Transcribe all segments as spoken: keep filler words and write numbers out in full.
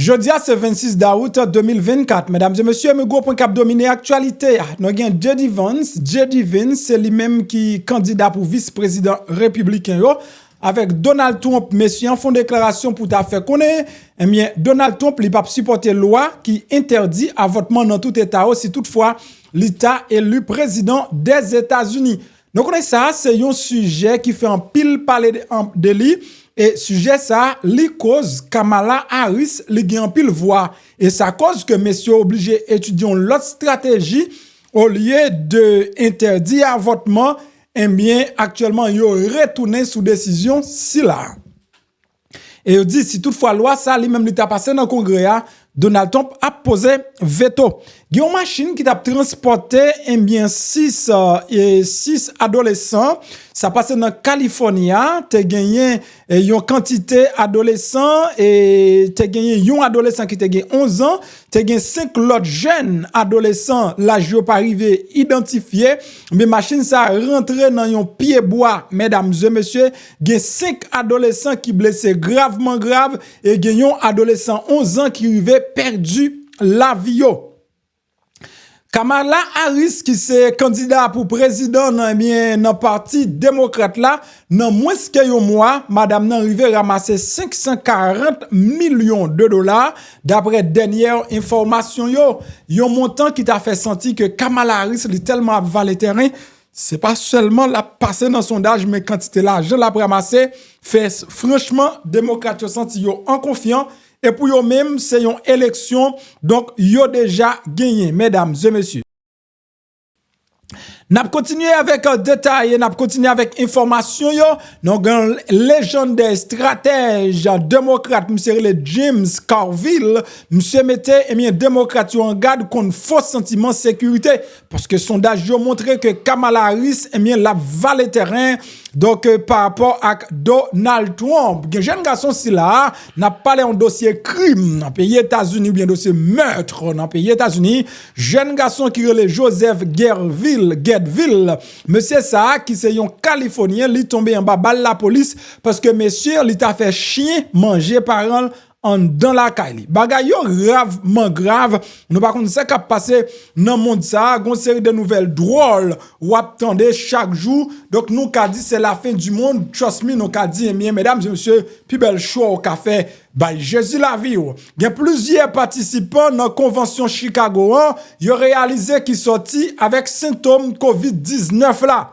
Jodi a se vennsis dawout de mil vennkat. Medam e mesye, men gwo pwen k ap domine aktyalite a. Nou gen J D Vance. J D Vance, se li menm ki kandida pou vis prezidan repibliken yo. Avèk Donald Trump, mesye an fè yon deklarasyon pou ta fè konnen, ebyen, Donald Trump, li p ap sipòte lwa ki entèdi avòtman nan tout eta yo si toutfwa li ta eli prezidan Dèzetazini. Nou konnen sa, se yon sijè ki fè anpil pale de, an- de li, e sijè sa, li koz Kamala Harris, li gen anpil vwa. E sa koz ke mesye oblije etidye yon lòt estrateji, olye de entèdi avòtman, ebyen, aktyèlman, yo retounen sou desizyon sila. E yo di, si toutfwa lwa sa, li menm li ta pase nan Kongrè a, Donald Trump ap poze veto. Gen yon machin ki t ap transpòte, ebyen, sis, e, sis adolesan. Sa pase nan Kalifòni a, te genyen, e, yon kantite adolesan, e te genyen yon adolesan ki te gen onz an, te gen senk lòt jèn adolesan, laj yo pa rive idantifye. Men machin sa rantre nan yon pyebwa, medam e mesye, gen senk adolesan ki blese gravman grav e gen yon adolesan onz an ki rive pèdi lavi yo. Kamala Harris, ki se kandida pou prezidan nan, ebyen, nan pati demokrat la, nan mwens ke yon mwa, madanm nan rive ranmase senk san karant milyon de dola, dapre dènyè enfòmasyon yo. Yon montan ki ta fè santi ke Kamala Harris, li tèlman ap vale tèren, se pa sèlman l ap pase nan sondaj, men kantite lajan l ap ranmase fè, franchman, demokrat yo santi yo an konfyan. E pou yo menm, se yon eleksyon, donk, yo deja genyen, medam e mesye. N ap kontinye avèk, e, detay e n ap kontinye avèk enfòmasyon yo. Nou gen lejandè estratèj demokrat, misye rele James Carville. Misye mete, ebyen, demokrat yo an gad kont fo santiman sekirite. Paske sondaj yo montre ke Kamala Harris, ebyen, l ap vale tèren. Donk, e, pa rapò ak Donald Trump, gen jèn gason sila a, n ap pale yon dosye krim nan peyi Etazini oubyen dosye mèt nan peyi Etazini. Jèn gason ki rele Joseph Gerville, Guertville, mesye sa a ki se yon Kalifonyen, li tonbe anba bal lapolis paske mesye li ta fè chen manje paran l anndan lakay li. Bagay yo gravman grav. Nou pa konn sa k ap pase nan mond sa a. Gon seri de nouvèl dwòl w ap tande chak jou. Donk, nou ka di se la fen di mond. Trust me, nou ka di, ebyen, medam e mesye, pi bèl chwa w ka fè, bay Jezi lavi w. Gen plizyè patisipan nan konvansyon Chicago an, yo reyalize ki sòti avèk sentòm kovid diznèf la.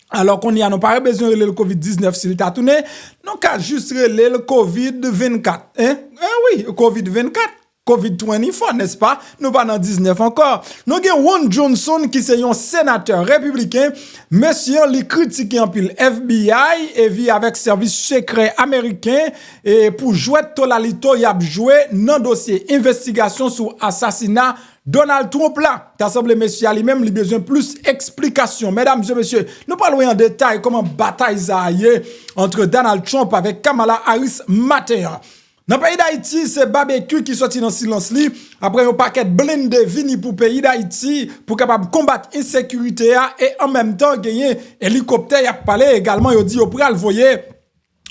Alò, kounye a, nou pa bezwen rele l kovid diznèf si l ta tounen. Nou ka jis rele l kovid vennkat. En? En wi, kovid vennkat, kovid twenty-four, nèspa? Nou pa nan diznèf ankò. Nou gen Ron Johnson, ki se yon senatè repibliken. Mesye an, li kritike anpil F B I e vi avèk sèvis sekrè ameriken e pou jwèt tolalito y ap jwe nan dosye envestigasyon sou asasina Donald Trump la. Ta sanble mesye a li menm, li bezwen plis eksplikasyon. Medam e mesye, nou pral wè an detay kòman batay sa a ye ant Donald Trump avèk Kamala Harris maten an. Nan peyi Dayiti, se babekyou ki soti nan silans li apre yon pakèt blende vini pou peyi Dayiti pou kapab konbat ensekirite a e an menm tan genyen elikoptè y ap pale egalman, yo di yo pral voye.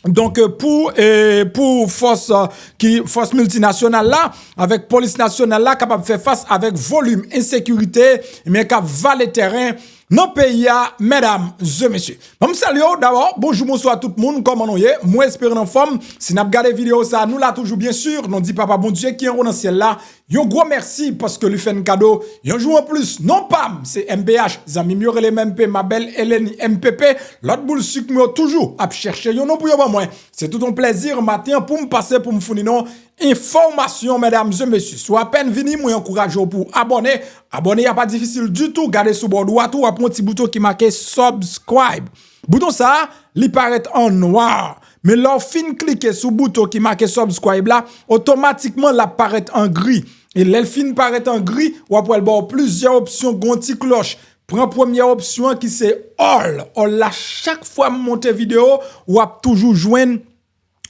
Donk, e, pou, e, pou fòs, e, ki, fòs miltinasyonal la, avèk polis nasyonal la, kapab fè fas avèk volim ensekirite, ebyen, k ap vale tèren nan peyi a, medam e mesye. Ban m salye w dabò, bonjou, bonswa tout moun, kòman nou ye? Mwen espere n anfòm. Si n ap gade videyo sa a, nou la toujou, byen si, nou di Papa Bondye ki anwo nan syèl la, yon gwo mèsi paske li fè n kado yon jou anplis. Non pa m, se M P H, zanmi m yo rele m M P, ma belle Eleni M P P, lòt boul sik mwen yo toujou ap chèche yon non pou yo ban mwen. Se tout yon plèzi maten an pou m pase pou m founi nou enfòmasyon, medam e mesye. Si w apèn vini, mwen ankouraje w pou w abòne. Abòne a pa difisil ditou. Gade sou bò dwat ou, w ap wè yon ti bouton ki make subscribe. Bouton sa a, li parèt an nwa. Men lè w fin klike sou bouton ki make subscribe la, otomatikman l ap parèt an gri. E lè l fin parèt an gri, w ap wè l ba w plizyè opsyon, gen yon ti klòch. Pran premyè opsyon an ki se all. All la, chak fwa m monte videyo, w ap toujou jwenn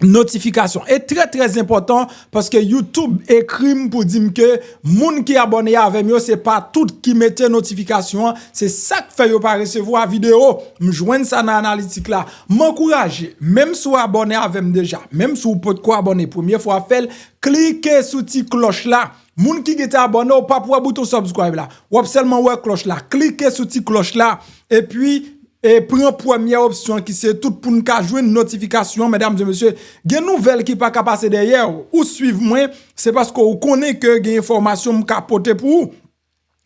notifikasyon. E trè, trè enpòtan, paske YouTube ekri m pou di m ke moun ki abòne avè m yo, se pa tout ki mete notifikasyon an, se sa k fè yo pa resevwa videyo. M jwenn sa nan analitik la. M ankouraje, menm si w abòne avè m deja, menm si w potko abòne, premye fwa w ap fè l, klike sou ti klòch la. Moun ki gentan abòne, w p ap wè bouton subscribe la. W ap sèlman wè klòch la. Klike sou ti klòch la. Epi, e pran premyè opsyon ki se tout pou n ka jwenn notifikasyon, medam e mesye. Gen nouvèl ki pa ka pase dèyè w. Ou swiv mwen, se paske w konnen ke gen enfòmasyon m ka pote pou ou.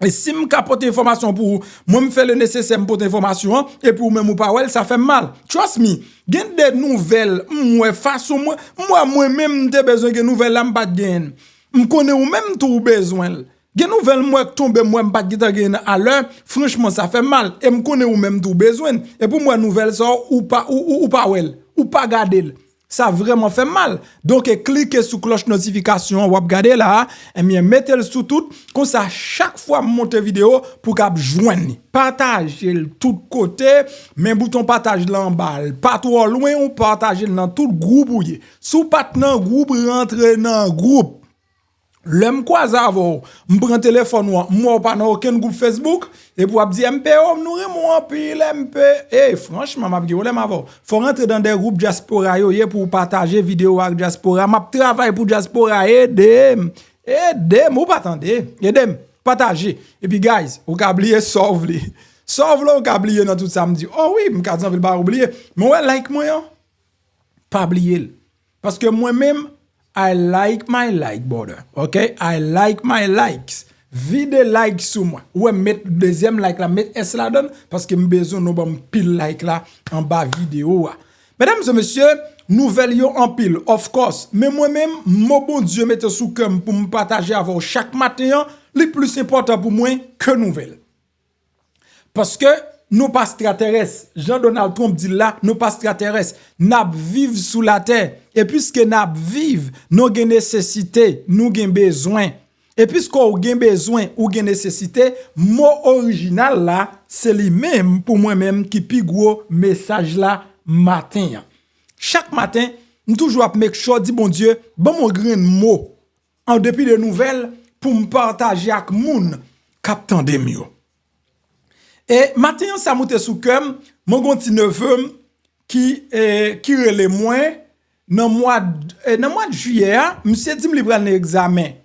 E si m ka pote enfòmasyon pou ou, mwen m fè le nesesè m pote enfòmasyon an, epi ou menm ou pa wè l, sa fè m mal. Trust me, gen de nouvèl m wè fason mwen, m wè mwen menm m te bezwen gen nouvèl la, m pa t genyen l. M konnen ou menm tou ou bezwen l. Gen nouvèl m wè k tonbe m wè m pa t gentan genyen l alè, franchman sa fè m mal. E m konnen ou menm tou ou bezwen l. Epi m wè nouvèl sa ou pa, ou, ou, ou pa wè l, ou pa gade l. Sa vrèman fè m mal. Donk, e klike sou klòch notifikasyon an w ap gade la a, ebyen, mete l sou tout. Konsa, chak fwa m monte videyo, pou w kab jwenn li. Pataje l tout kote, men bouton pataj la anba l. Pa twò lwen, ou pataje l nan tout gwoup ou ye. Si w pa t nan gwoup, rantre nan gwoup. Lè m kwaze avè w, m pran telefòn ou an, m wè w pa nan okenn gwoup Facebook, epi w ap di, M P O, nou renmen w anpil, M P. Ey, franchman, m ap gen pwoblèm avè w. Fò w rantre nan de gwoup dyaspora yo ye pou w pataje videyo ak dyaspora. M ap travay pou dyaspora, ede m. Ede m, ou pa tande. Ede m. Pataje. Epi, guys, ou ka bliye sa w vle. Sa w vle, ou ka bliye nan tout sa m di. Oh wi, m ka di anpil bagay ou bliye. Men w wè like mwen an, pa bliye l. Paske mwen menm, I like my like, brother. Ok? I like my likes. Vide like sou mwen. Ou wè, m met dezyèm like la, met S ladan l, paske m bezwen nou ban m pil like la anba videyo a. Medam e mesye, nouvèl yo anpil, of course. Men mwen menm, mo Bondye mete sou kè m pou m pataje avè w chak maten an, li plis enpòtan pou mwen ke nouvèl. Paske nou pa straterès. Jan Donald Trump di l la, nou pa straterès. N ap viv sou latè. E piske n ap viv, nou gen nesesite, nou gen bezwen. E piske w gen bezwen, ou gen nesesite, mo orijinal la, se li menm pou mwen menm ki pi gwo mesaj la maten an. Chak maten, m toujou ap make sure di Bondye, ban m yon grenn mo, an depi de nouvèl, pou m pataje ak moun k ap tande m yo. E maten an, sa moute sou kè m, mwen gen yon ti neve m ki, e, ki rele mwen nan mwa, e, nan mwa jiyè a, misye di m li pral nan egzamen.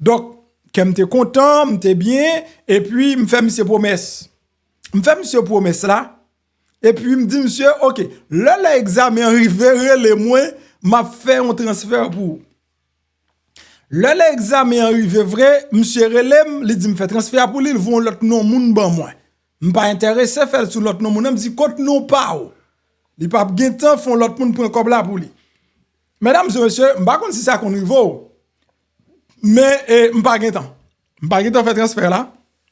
Donk, kè m te kontan, m te byen, epi m fè misye pwomès. M fè misye pwomès la, epi m di misye, oke, lè lè egzamen an rive, rele mwen, m ap fè yon transfè pou ou. Lè lè egzamen an rive vre, misye rele m, li di m fè transfè a pou li, li voye yon lòt non moun ban mwen. M pa enterese fè l sou lòt non moun nan, m di kot non pa w. Li p ap gen tan fè yon lòt moun pran kòb la pou li. Medam e mesye, m pa konn si sa konn rive w, men e, m pa gen tan. M pa gen tan fè transfè la.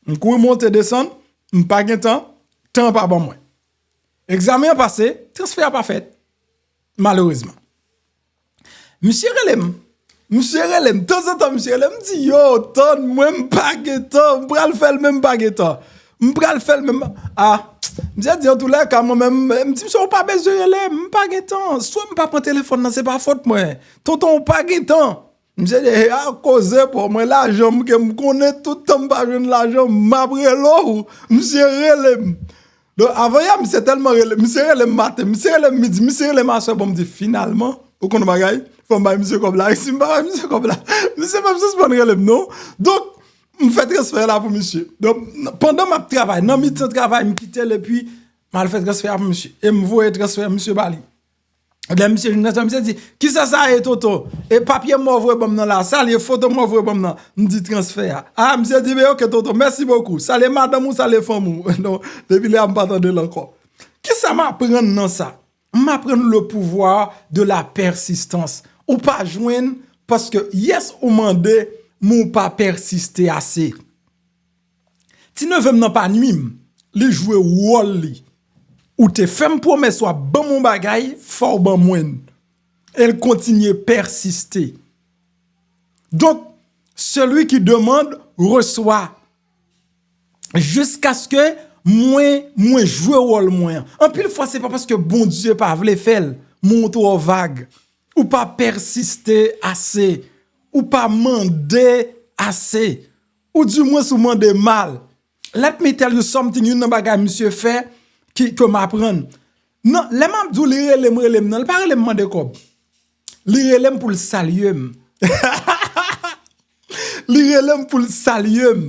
M kouri monte desann, m pa gen tan, tan an pa ban mwen. Egzamen an pase, transfè a pa fèt. Malerezman. Misye rele m. Misye rele m. Tanzantan, misye rele m. M di, yo, tann mwen, m pa gen tan. M pral fè l, men m pa gen tan. M pral fè l, men m, a. Misye di, antoulèka, mwen menm, m di, misye, ou pa bezwen rele m. M pa gen tan. Swa m pa pran telefòn nan, se pa fòt mwen. Tonton, ou pa gen tan. Misye di, a koze pou mwen, lajan m ke m konnen, tout tan m pa jwenn lajan, m ap rele w. Misye rele m. Donk, avan yè, misye tèlman rele, misye rele m maten, misye rele m midi, misye rele m aswè, bon, m di, finalman, ou konn bagay, fò m bay misye kòb la. Si m pa bay misye kòb la, misye p ap sispann rele m, non. Donk, m fè transfè la pou misye. Donk, pandan m ap travay, nan mitan travay, m kite l, epi m al fè transfè a pou misye. E m voye transfè misye ba li. Lè misye jwenn transfè, misye di, kisa sa ye, tonton? E papye mwen w voye ban m nan la, sa l ye, foto mwen w voye ban m nan? M di, transfè a. A, misye di, men oke, tonton, mèsi bokou. Salye madanm ou, salye fanmi w. Non, depi lè a, m pa tande l ankò. Kisa m aprann nan sa? M aprann le pouvoir de la persistance. Ou pa jwenn paske, yes, ou mande, men ou pa pèsiste ase. Ti neve m nan pa nui m, li jwe wòl li. Ou te fè m pwomès w ap ban m yon bagay, fò w ban mwen l. E l kontinye pèsiste. Donk, celui qui demande reçoit. Jiskaske mwen, mwen jwe wòl mwen an. Anpil fwa, se pa paske Bondye pa vle fè l, men w twò vag. Ou pa pèsiste ase. Ou pa mande ase. Ou dimwens ou mande mal. Let me tell you something, youn nan bagay misye fè ki, ke m aprann. Non, lè m ap di w li rele m, rele m nan, li pa rele m mande kòb. Li rele m pou l salye m. Li rele m pou l salye m.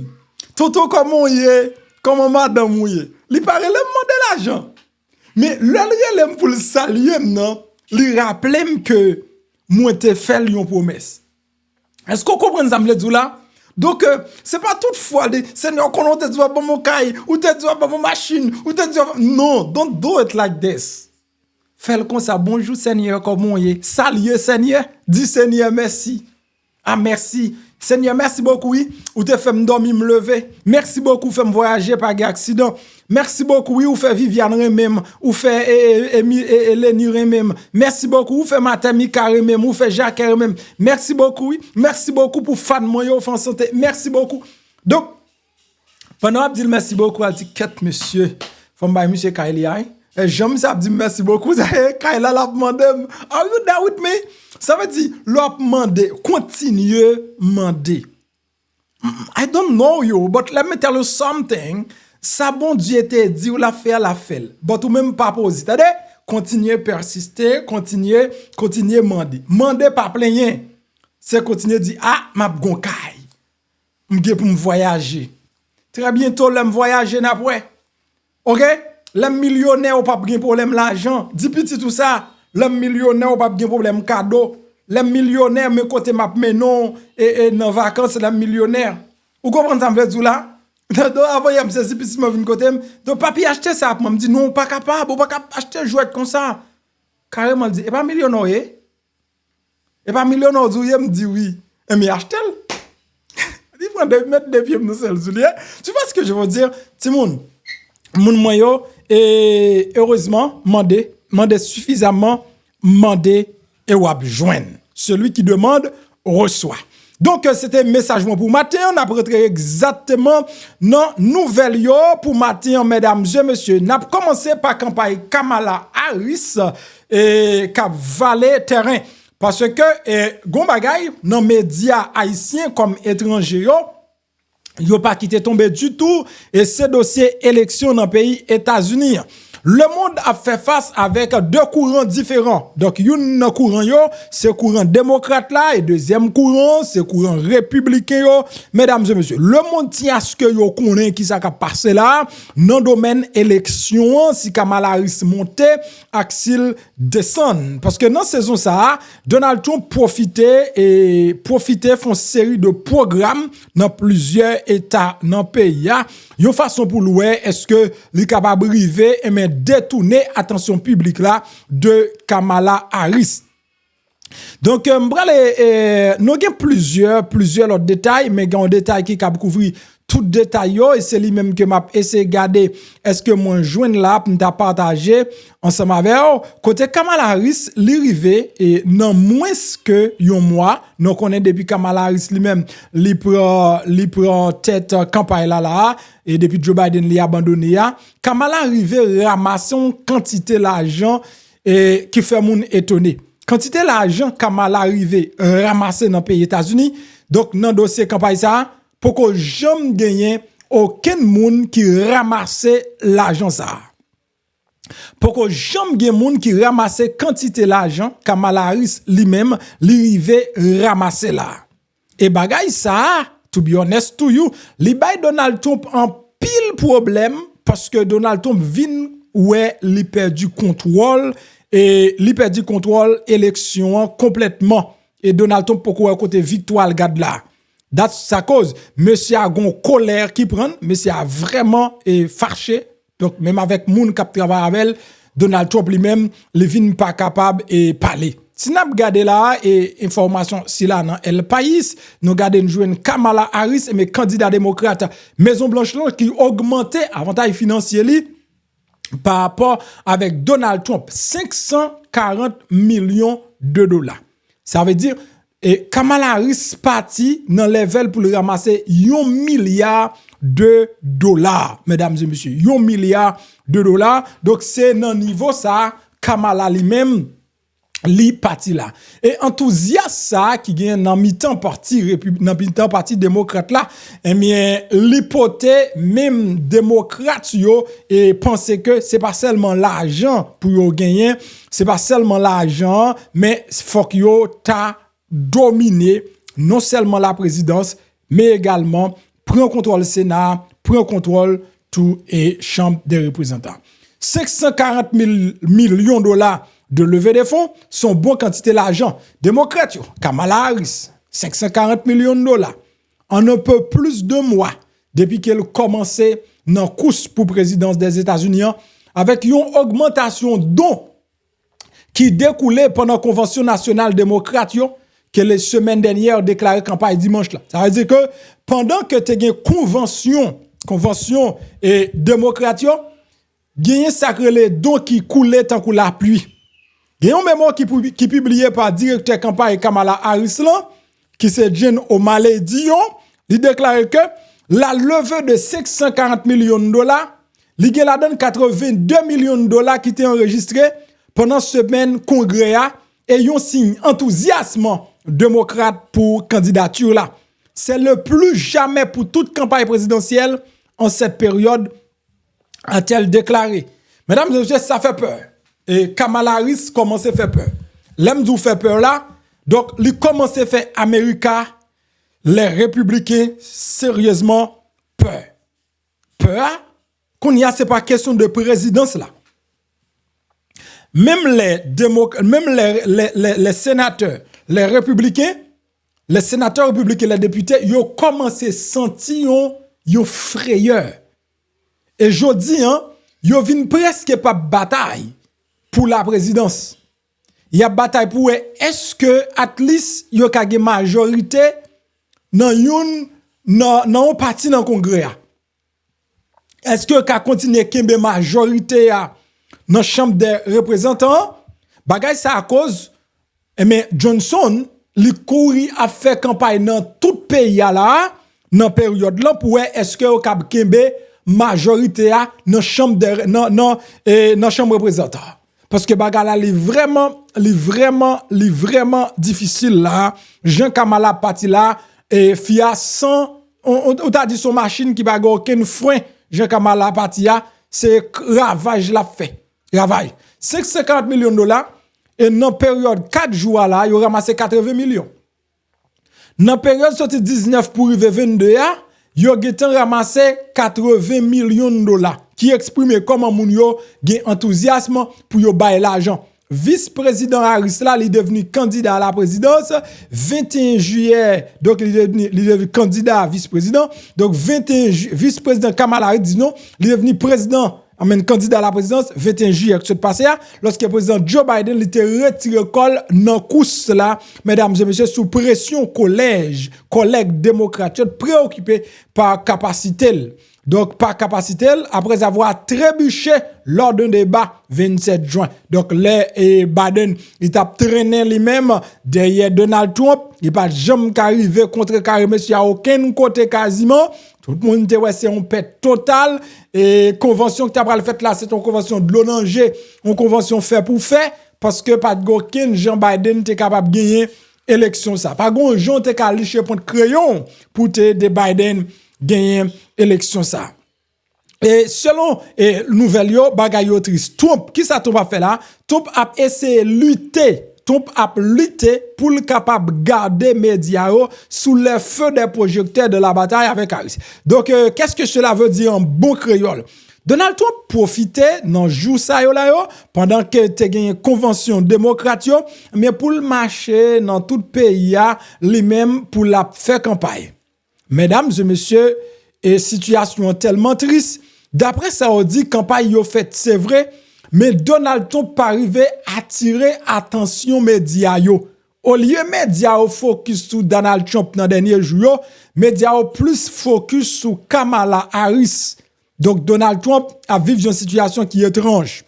Tonton, kòman w ye? Kòman madanm ou ye? Li pa rele m mande lajan. Men lè l rele m pou l salye m nan, li raple m ke mwen te fè l yon pwomès. Èske w konprann sa m vle di w la? Donk, euh, se pa tout fwa de, Senyè, konnen w te di w ap ban m yon kay, ou te di w ap ban m yon machin, ou te di w ap... Non, don't do it like this. Fè l konsa, bonjou Senyè, kòman w ye? Salye Senyè, di Senyè mèsi. Ah, mèsi. Senyè, mèsi bokou, wi. Ou te fè m dòmi, m leve. Mèsi bokou, fè m vwayaje, pa gen aksidan. Mèsi bokou, wi, ou fè Viviane renmen m. Ou fè e, e, e, mi- e, e Leni renmen m. Mèsi bokou, ou fè Matè Mika renmen m. Ou fè Jacques renmen m. Mèsi bokou, wi. Mèsi bokou pou fan mwen yo, ou fè an sante. Mèsi bokou. Donk, pandan w ap di l mèsi bokou, al di, kèt mesye, fò m bay misye kay li a, wi. E jan misye ap di m mèsi bokou, kay la l ap mande m. Are you there with me? Sa vle di, lè w ap mande, kontinye mande. I don't know you, but let me tell you something. Sa Bondye te di w l ap fè a, l ap fè l. But ou menm pa poze, tande? Kontinye pèsiste, kontinye, kontinye mande. Mande, pa plenyen. Se kontinye di, a, m ap gon kay. M gen pou m vwayaje. Trè byento, lè m vwayaje, n ap wè. Oke? Lè m milyonè, ou p ap gen pwoblèm lajan. Di pitit ou sa. Lè m milyonè, ou p ap gen pwoblèm kado. Lè m milyonè, men kote m ap mennen w, e, e, nan vakans, lè m milyonè. Ou konprann sa m vle di w la? Donk, avan yè, m sezi, pitit mwen vin kote m. Donk, papi, achte sa pou mwen. M di, non, ou pa kapab, ou pa ka achte jwèt konsa. Kareman, l di, e pa milyonè w ye? E pa milyonè w di w ye, m di wi. Enben, achte l. Li pran de, met de pye m nan sèl sou li. Tu vois ce que je veux dire? Timoun, moun mwen yo, e erezman, mande, mande sifizaman, mande e w ap jwenn. Celui qui demande, reçoit. Donk, se te mesaj mwen pou maten an. N ap rantre egzakteman nan nouvèl yo pou maten an, medam e mesye. N ap kòmanse pa kanpay Kamala Harris, e, k ap vale tèren. Paske, e, gon bagay nan medya ayisyen kòm etranje yo, yo pa kite tonbe ditou, e se dosye eleksyon nan peyi Etazini an. Lemonn ap fè fas avèk de kouran diferan. Donk, youn nan kouran yo, se kouran demokrat la, e dezyèm kouran, se kouran repibliken yo. Medam e mesye, lemonn ti aske yo konnen kisa k ap pase la, nan domèn eleksyon an, si Kamala Harris monte, ak si l desann. Paske nan sezon sa a, Donald Trump pwofite, e, pwofite fè yon seri de pwogram nan plizyè eta nan peyi a, yon fason pou l wè èske li kapab rive, enben, detounen atansyon piblik la de Kamala Harris. Donk, e, m prale, e, nou gen plizyè, plizyè lòt detay, men gen yon detay ki kab kouvri tout detay yo, e se li menm ke m ap eseye gade èske mwen jwenn la pou m ta pataje ansanm avè w. Kote Kamala Harris, li rive, e, nan mwens ke yon mwa, nou konnen depi Kamala Harris li menm, li pran, li pran tèt, e, kanpay la la a, e depi Joe Biden li abandone a, Kamala rive ranmase yon kantite lajan, e, ki fè moun etone. Kantite lajan Kamala rive ranmase nan peyi Etazini, donk nan dosye kanpay sa a, poko janm genyen okenn moun ki ranmase lajan sa a. Poko janm gen moun ki ranmase kantite lajan Kamala Harris li menm li rive ranmase la a. E bagay sa a, to be honest to you, li bay Donald Trump anpil pwoblèm, paske Donald Trump vin wè li pèdi kontwòl, e li pèdi kontwòl eleksyon an konplètman. E Donald Trump poko wè kote viktwa l gad la. That's sa koz mesye a gon kolè ki pran l, mesye a vrèman, e, fache. Donk, menm avèk moun k ap travay avè l, Donald Trump li menm, li vin pa kapab, e, pale. Si n ap gade la a, e, enfòmasyon sila nan El País, nou gade n jwenn Kamala Harris, enben, kandida demokrat Mezon Blanch lan ki ogmante avantaj finansye li pa rapò avèk Donald Trump, senk san karant milyon de dola. Sa vle di, e, Kamala Harris pati nan lèvèl pou l ranmase yon milya de dola, medam e mesye, yon milya de dola. Donk, se nan nivo sa a, Kamala li menm, li pati la. E antouzyas sa a ki gen nan mitan pati Repib-, nan mitan pati demokrat la, ebyen, li pote menm demokrat yo e panse ke se pa sèlman lajan pou yo genyen, se pa sèlman lajan an, men fòk yo ta domine non sèlman laprezidans, men egalman pran kontwòl Sena a, pran kontwòl tou e Chanm dè Reprezantan. Senk san karant mil milyon dola de leve de fon, se yon bon kantite lajan. Demokrat yo, Kamala Harris, senk san karant milyon dola. An un peu plus de mwa depi ke l kòmanse nan kous pou prezidans dèzetazini an, avèk yon ogmantasyon don ki dekoule pandan konvansyon nasyonal demokrat yo ke le semèn dènyè deklare kanpay dimanch la. Sa vle di ke pandan ke te gen konvansyon, konvansyon e demokrat yo, genyen sa k rele don ki koule tankou lapli. Gen yon memo ki, pou- ki pibliye pa direktè kanpay Kamala Harris lan, ki se Jen O'Malley Dion, li deklare ke la levée de senk san karant milyon dola, li gen ladan katrevenn de milyon dola ki te anrejistre pandan semèn kongrè a e yon siy antouzyasman demokrat pou kandidati la. C'est le plus jamais pour toute campagne présidentielle en cette période, a-t-elle déclaré. Medam e mesye, sa fè pè. E Kamala Harris kòmanse fè pè. Lè m di w fè pè la, donk li kòmanse fè Amerika, lè repibliken seryezman pè. Pè a, kounye a se pa kesyon de prezidans la. Menm lè demok-, menm lè, lè, lè, lè senatè, lè repibliken, lè senatè repibliken, lè depite, yo kòmanse santi yon, yon freyè. E jodi an, yo vin prèske p ap batay pou laprezidans. Y ap batay pou wè èske at least yo ka gen majorite nan youn, nan, nan yon pati nan kongrè a. Èske yo ka kontinye kenbe majorite a nan chanm dè reprezantan an? Bagay sa a koz, enben, Johnson, li kouri ap fè kanpay nan tout peyi a la a, nan peryòd lan, pou wè èske yo kab kenbe majorite a nan chanm dè, nan, nan, e, nan chanm reprezantan an. Paske bagay la, li vrèman, li vrèman, li vrèman difisil la. Jan Kamala pati la, e fi a san, ou, ou, ou ta di se yon machin ki pa gen okenn fren. Jan Kamala pati a, se k-, ravaj l ap fè. Ravaj. Senk san karant milyon dola, e nan peryòd kat jou a la, yo ranmase katreven milyon. Nan peryòd soti diznèf pou rive vennde a, yo gentan ranmase katreven milyon dola, ki eksprime kòman moun yo gen antouzyasm pou yo bay lajan. Vis prezidan Harris la, li devni kandida a la prezidans venteyen jiyè, donk li devni, li devni kandida a vis prezidan. Donk venteyen ji-, vis prezidan Kamala Harris di non, li devni prezidan, anmenn kandida a la prezidans venteyen jiyè ki sot pase a, lòske prezidan Joe Biden li te retire kò l nan kous la, medam e mesye, sou presyon kolèj, kòlèg demokrat yo t preokipe pa kapasite l. Donk, pa kapasite l, après avoir trébuché lors d'un débat vennsèt jen. Donk, lè, e, Biden, li t ap trennen li menm dèyè Donald Trump, li pa t janm ka rive kontrekare mesye a okenn kote kaziman. Tout moun te wè se yon pèt total. E konvansyon ki ta pral fèt la, se te yon konvansyon dlo nan je, yon konvansyon fè pou fè, paske pa t gen okenn jan Biden te kapab genyen eleksyon sa. Pa gen yon jan w te ka liche pwent kreyon w pou w te ede Biden genyen eleksyon sa. E selon, e, nouvèl yo, bagay yo tris. Trump, kisa Trump ap fè la? Trump ap eseye lite, Trump ap lite pou l kapab gade medya yo sous les feux des projecteurs de la bataille avec Harris. Donc, euh, qu'est-ce que cela veut dire en bon créole? Donald Trump pwofite nan jou sa yo la yo, pandan ke te genyen konvansyon demokrat yo, men pou l mache nan tout peyi a, li menm pou l ap fè kanpay. Medam e mesye, e sitiyasyon an tèlman tris. Daprè sa yo di, kanpay yo fèt, se vre, men Donald Trump pa rive atire atansyon medya yo. Olye medya yo fokis sou Donald Trump nan dènye jou yo, medya yo plis fokis sou Kamala Harris. Donk, Donald Trump ap viv yon sitiyasyon ki etranj.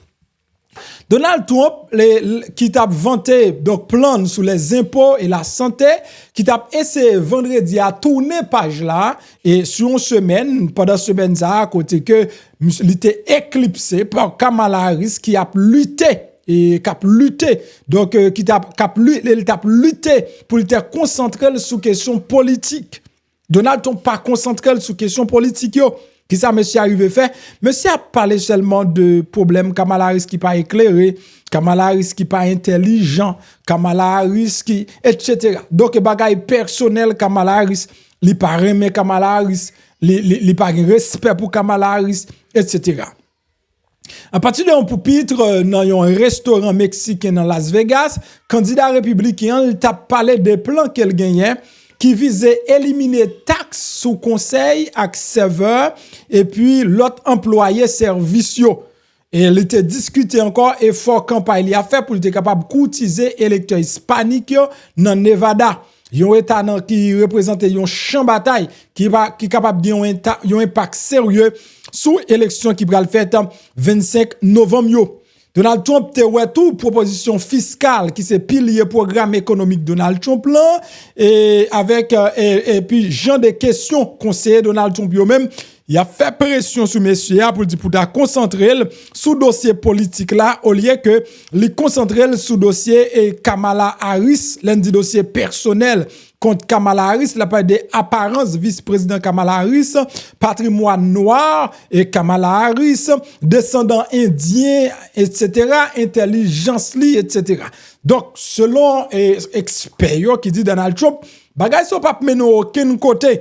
Donald Trump, le, le, ki t ap vante, donk, plan sou lèzenpo e lasante, ki t ap eseye vandredi a tounen paj la, e sou yon semèn, pandan semèn sa a, kote ke mis-, li te eklipse pa Kamala Harris ki ap lite e k ap lite, donk, e, ki t ap, k ap li-, li t ap lite pou l te konsantre l sou kesyon politik. Donald Trump pa konsantre l sou kesyon politik yo. Kisa mesye a rive fè? Mesye ap pale sèlman de pwoblèm Kamala Harris ki pa eklere, Kamala Harris ki pa entèlijan, Kamala Harris ki, et cetera. Donk, bagay pèsonèl Kamala Harris, li pa renmen Kamala Harris, li, li, li pa gen respè pou Kamala Harris, et cetera. Apati de yon poupit, euh, nan yon restoran meksiken nan Las Vegas, kandida repibliken an, li t ap pale de plan ke l genyen ki vize elimine taks sou konsèy ak sèvè epi lòt anplwaye sèvis yo. E li te diskite ankò efò kanpay li ap fè pou li te kapab koutize elektè ispanik yo nan Nevada. Yon eta nan ki reprezante yon chan batay ki pa, ki kapab gen yon, enta- yon enpak serye sou eleksyon ki pral fèt vennsenk novanm yo. Donald Trump te wè tou pwopozisyon fiskal ki se pilye pwogram ekonomik Donald Trump lan, e avèk, e, epi jan de kesyon konseye Donald Trump yo menm y ap fè presyon sou mesye a pou l di pou ta konsantre l sou dosye politik la, olye ke li konsantre l sou dosye, e, Kamala Harris, lè n di dosye pèsonèl kont Kamala Harris, l ap pale de aparans vis prezidan Kamala Harris, patrimwàn nwa, e, Kamala Harris, desandan endyen, et cetera, entèlijans li, et cetera. Donk, selon, e, ekspè yo ki di Donald Trump, bagay sa yo p ap mennen w okenn kote.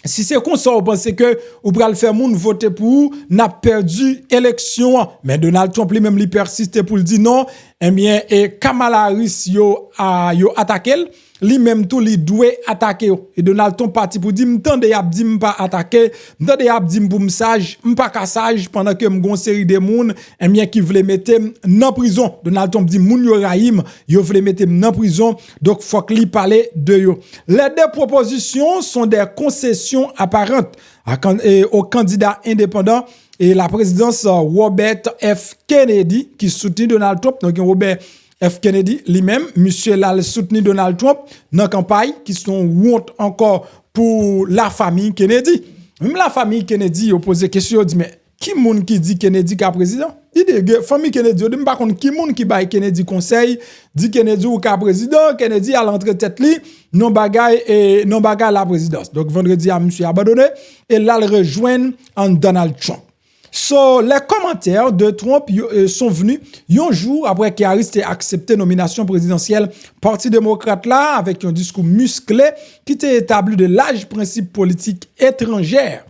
Si se konsa, ou panse ke ou pral fè moun vote pou ou, n ap pèdi eleksyon an. Men Donald Trump li menm li pèsiste pou l di non, ebyen, e Kamala Harris yo, a, yo atake l, li menm tou li dwe atake yo. E Donald Trump pati pou di, m tande y ap di m pa atake, m tande y ap di m pou m saj, m pa ka saj pandan ke m gon seri de moun, ebyen, ki vle mete m nan prizon. Donald Trump di moun yo rayi m, yo vle mete m nan prizon, donk fòk li pale de yo. Les deux propositions sont des concessions apparentes à can- et au candidat indépendant et la présidence, euh, Robert F. Kennedy ki soutni Donald Trump. Donk gen Robert F. Kennedy li menm, misye l al soutni Donald Trump nan kanpay, ki se yon wont ankò pou lafanmi Kennedy. Menm lafanmi Kennedy yo poze kesyon, yo di men ki moun ki di Kennedy ka prezidan? Li di, gen fanmi Kennedy yo di, m pa konn ki moun ki bay Kennedy konsèy, di Kennedy ou ka prezidan, Kennedy al antre tèt li nan bagay, e, nan bagay laprezidans. Donk, vandredi a, misye abandone e l al rejwenn, an, Donald Trump. So, les commentaires de Trump yo, euh, sont venus yon jou apre ke Harris te aksepte nominasyon prezidansyèl Pati Demokrat la avèk yon diskou miskle ki te etabli de laj prensip politik etranjè,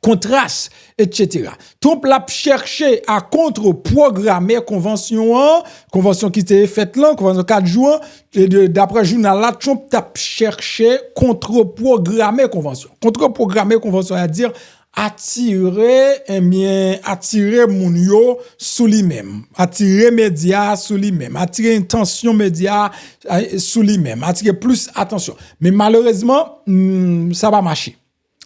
kontras, et cetera. Trump l ap chèche a kontrepwograme konvansyon an, konvansyon ki te fèt lan, konvansyon kat jou an, e de, daprè jounal la, Trump t ap chèche kontrepwograme konvansyon. Kontrepwograme konvansyon, sètadi atire, ebyen, atire moun yo sou li menm, atire medya a sou li menm, atire entansyon medya a, eh, sou li menm, atire plis atansyon. Men malerezman, hmm, sa pa mache.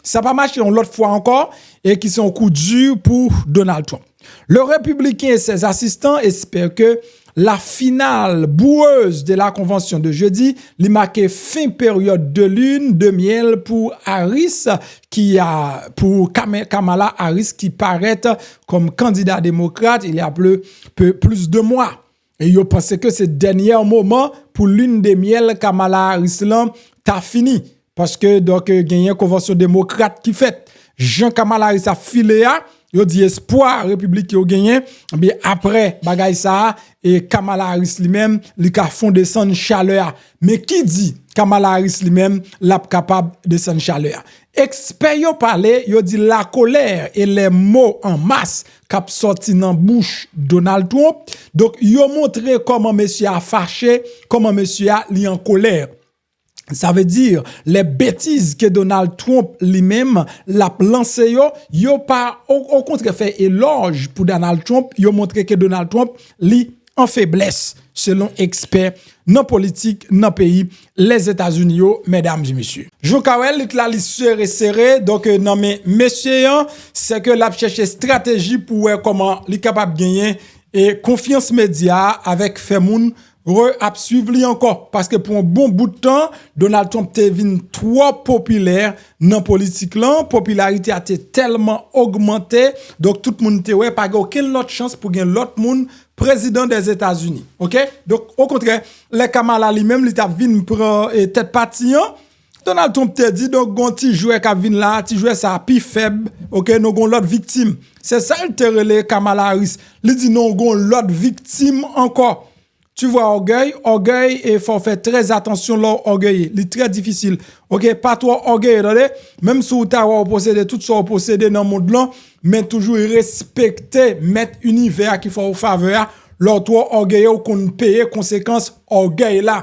Sa pa mache yon lòt fwa ankò, e ki se yon kou di pou Donald Trump. Le Républicain et ses assistants espèrent que la finale boueuse de la convention de jeudi li make fen peryòd de lune de miel pou Harris, ki a, pou Kame- Kamala Harris ki parèt kòm kandida demokrat il y a plus, pe- plus de mwa. E yo panse ke se dènyè moman pou lune de miel Kamala Harris lan ta fini. Paske, donk, genyen konvansyon demokrat ki fèt. Jan Kamala Harris ap file a, yo di espwa repiblik yo genyen, ebyen, apre bagay sa a, e Kamala Harris li menm, li ka fon desann chalè a. Men ki di Kamala Harris li menm, l ap kapab desann chalè a? Ekspè yo pale, yo di la colère et les mots en masse k ap sòti nan bouch Donald Trump. Donk, yo montre kòman mesye a fache, kòman mesye a li an kolè. Sa vle di, les bêtises ke Donald Trump li menm l ap lanse yo, yo pa, o, okontrè, fè elòj pou Donald Trump, yo montre ke Donald Trump li an feblès, selon ekspè nan politik nan peyi Lèzetazini yo, medam e mesye. Jou ka wè, lit la li sere sere, donk, euh, nan men mesye an, se ke l ap chèche estrateji pou wè kòman li kapab genyen e konfyans medya a avèk fè moun Bro ap swiv li ankò, paske pou yon bon bout tan, Donald Trump te vin twò popilè nan politik lan, popilarite a te tèlman ogmante, donk tout moun te wè pa gen okenn lòt chans pou gen lòt moun prezidan dèzetazini, oke? Donk okontrè, lè Kamala li menm li t ap vin pran eh, tèt pati an, Donald Trump te di, donk gon ti jwè k ap vin la, ti jwè sa a pi fèb, oke, nou gon lòt viktim. Se sa l te rele Kamala Harris. Li di nou gon lòt viktim ankò. Tu vois, ògèy, ògèy, e fò w fè trè atansyon lè w ògeye. Li trè difisil. Oke, pa twò ògeye, tande? Menm si w ta wè w posede tout sa w posede nan mond lan, men toujou respekte mèt inivè a ki fè w favè a. Lè w twò ògeye, w konn peye konsekans ògèy la.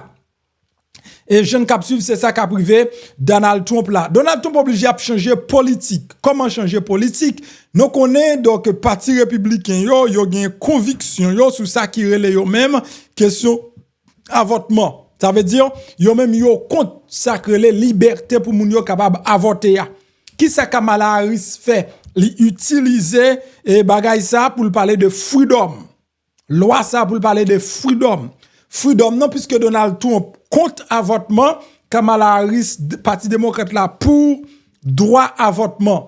E jan n k ap swiv, se sa k ap rive Donald Trump la. Donald Trump oblije ap chanje politik. Kòman chanje politik? Nou konnen, donk, pati repibliken yo, yo gen konviksyon yo sou sa ki rele yo menm kesyon avòtman. Sa vle di, yo menm yo kont sa k rele libète pou moun yo kapab avòte a. Kisa Kamala Harris fè? Li itilize eh, bagay sa pou l pale de freedom. Lwa sa pou l pale de freedom. Freedom nan, piske Donald Trump kont avòtman, Kamala Harris, Pati Demokrat la, pou dwa avòtman.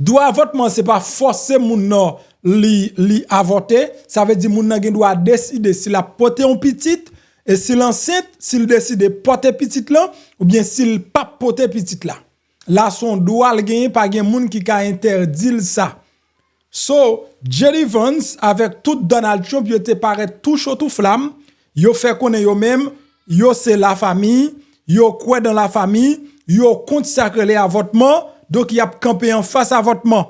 Dwa avòtman se pa fòse moun nan li, li avòte, sa vle di moun nan gen dwa deside si l ap pote yon pitit, e si l ansent, si l deside pote pitit lan, oubyen si l p ap pote pitit la. La se yon dwa l genyen, pa gen moun ki ka entèdi l sa. So, J D Vance avèk tout Donald Trump yo te parèt tou cho tou flam, yo fè konnen yo menm, yo se lafanmi, yo kwè nan lafanmi, yo kont sa k rele avòtman, donk y ap kanpe anfas avòtman.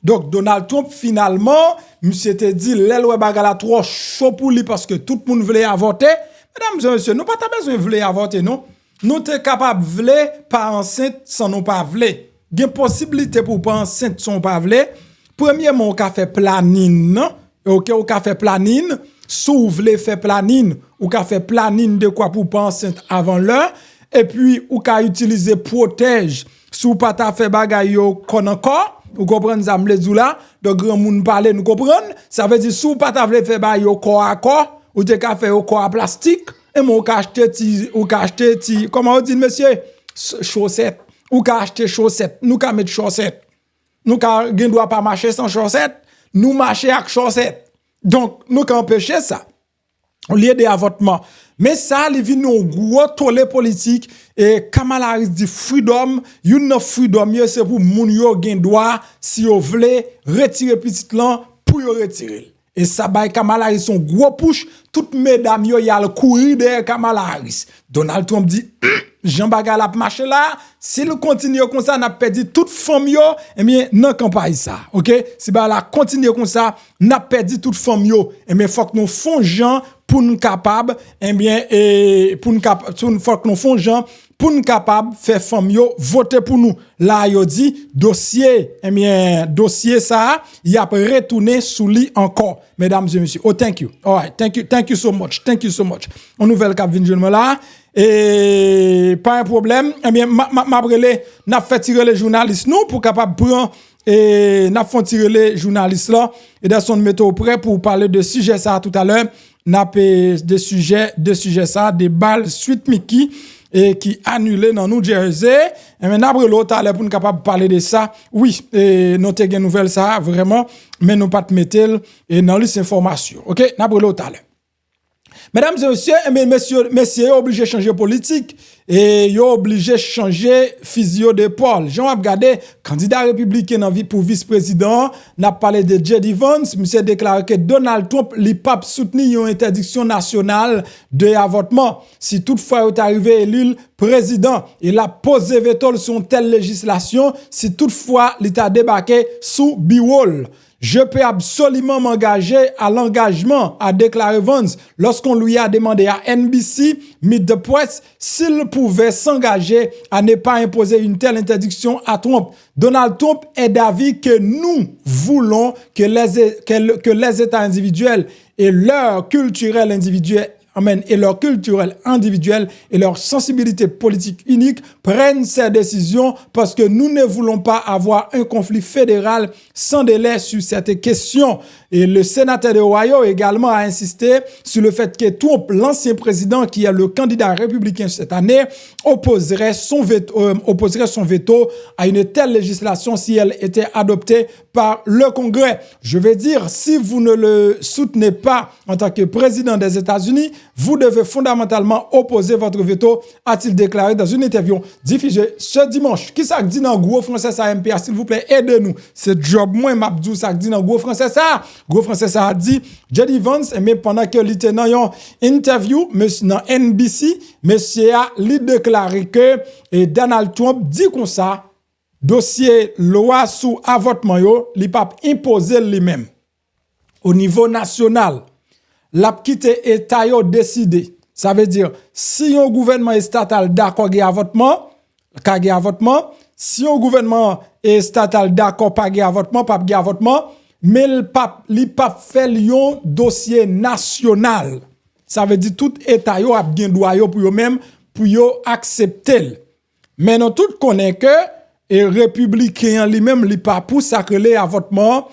Donk Donald Trump finalman, misye te di lè l wè bagay la twò cho pou li paske tout moun vle avòte, medam e mesye, nou pa ta bezwen vle avòte non. Nou te kapab vle pa ansent san nou pa vle. Gen posiblite pou w pa ansent san w pa vle. Premyeman, ou ka fè planin nan. Oke, ou ka fè planin. Si w vle fè planin, ou ka fè planin dekwa pou w pa ansent avan lè. Epi, ou ka itilize pwotèj. Si w pa ta fè bagay yo kò nan kò, ou konprann sa m vle di w la? Donk, granmoun pale, nou konprann? Sa vle di, si w pa ta vle fè bagay yo kò a kò, ou te ka fè yo kò a plastik. Enben, ou ka achte ti, ou ka achte ti, kòman yo di l, mesye? Chosèt. Ou ka achte chosèt. Nou ka met chosèt. Nou ka gen dwa pa mache san chosèt. Nou mache ak chosèt. Donk, nou ka anpeche sa. Olye de avòtman. Men sa, li vin yon gwo tole politik. E Kamala Harris di freedom, youn nan freedom yo, se pou moun yo gen dwa, si yo vle, retire pitit lan, pou yo retire l. E sa bay Kamala Harris yon gwo pouch, tout medam yo y al kouri dèyè Kamala Harris. Donald Trump di, jan bagay la ap mache la, si l kontinye konsa, n ap pèdi tout fanm yo, ebyen, nan kanpay sa, oke? Si bagay la kontinye konsa, n ap pèdi tout fanm yo. Ebyen, fòk nou fon jan pou n kapab, ebyen, e, pou n kap, pou n, fòk nou fon jan pou n kapab fè fanm yo vote pou nou. La yo di dosye, ebyen, dosye sa a, y ap retounen sou li ankò, medam e mesye. Oh, thank you. Alright, thank you, thank you so much, thank you so much. Yon nouvèl k ap vin jwenn mwen la, e pa yon pwoblèm. Ebyen, m ap, m ap, m ap rele, n ap fè ti rele jounalis nou pou kapab pran, e n ap fè yon ti rele jounalis lan. Ederson, mete w prè pou w pale de sijè sa a toutalè. N ap, e, de sijè, de sijè sa, de bal Sweet Micky, e, ki anile nan New Jersey. Ebyen, n ap rele w talè pou n kapab pale de sa. Wi, e, nou te gen nouvèl sa, vrèman, men nou pa t mete l, e, nan lis enfòmasyon. Oke, n ap rele w talè. Medam e mesye, ebyen, mesye, mesye yo oblije chanje politik. E yo oblije chanje fizi yo de pòl. Jan w ap gade, kandida repibliken nan vi pou vis prezidan an, n ap pale de J D Vance, misye deklare ke Donald Trump li p ap soutni yon entèdiksyon nasyonal de avòtman. Si toutfwa yo ta rive eli l prezidan, e l ap poze veto l sou yon tèl lejislasyon, si toutfwa li ta debake sou biwo l. Je peux absolument m'engager à l'engagement, a déclaré Vance lorsqu'on lui a demandé à N B C Meet the Press s'il pouvait s'engager à ne pas imposer une telle interdiction à Trump. Donald Trump est d'avis que nous voulons que les, que, que les États individuels et leur culturel individuel amène, et leurs culturelles individuelles et leurs sensibilités politiques uniques prennent ces décisions parce que nous ne voulons pas avoir un conflit fédéral sans délai sur cette question. Et le sénateur de Ohio également a insisté sur le fait que Trump, l'ancien président qui est le candidat républicain cette année, opposerait son veto, euh, opposerait son veto à une telle législation si elle était adoptée par le Congrès. Je veux dire, si vous ne le soutenez pas en tant que président des États-Unis, vous devez fondamentalement opposer votre veto, a-t-il déclaré dans une interview diffusée ce dimanche. Ki sa k di nan gwo fransè sa M P A, silvouplè, ede nou. Se djòb mwen, m ap di w sa k di nan gwo fransè sa. Gwo fransè sa a di, J D Vance, men pandan ke li te nan yon interview mes- nan N B C, mesye a, li deklare ke e Donald Trump di konsa, dosye lwa sou avòtman yo, li p ap enpoze l li menm. O nivo nasyonal, l ap kite eta yo deside. Sa vle di, si yon gouvènman estatal dakò gen avòtman, ka gen avòtman. Si yon gouvènman estatal dakò pa gen avòtman, p ap gen avòtman. Men l p ap, li p ap fè l yon dosye nasyonal. Sa vle di tout eta yo ap gen dwa yo pou yo menm, pou yo aksepte l. Men nou tout konnen ke e repibliken an li menm, li pa pou sa k rele avòtman an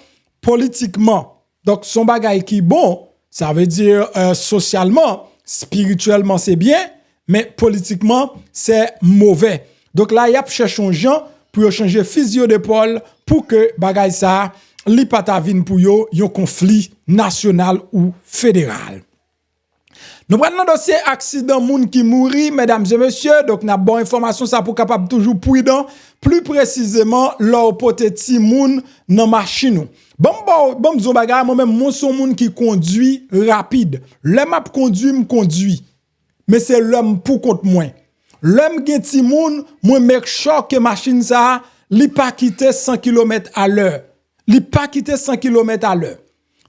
politikman. Donk, se yon bagay ki bon, sa vle di, euh, sosyalman, espirityèlman, se byen, men politikman, se move. Donk, la, y ap chèche yon jan pou yo chanje fizi yo de pòl pou ke bagay sa a, li pa ta vin pou yo yon konfli nasyonal ou federal. Nou pral nan dosye aksidan moun ki mouri, medam e mesye. Donk, n ap ba w enfòmasyon sa pou w kapab toujou pridan, pli presizeman lè w pote timoun nan machin ou. Ban m ba w, ban m di w yon bagay, mwen menm, mwen se yon moun ki kondui rapid. Lè m ap kondui, m kondui. Men se lè m pou kont mwen. Lè m gen timoun, mwen make sure ke machin sa a, li pa kite san kilomèt alè. Li pa kite san kilomèt alè.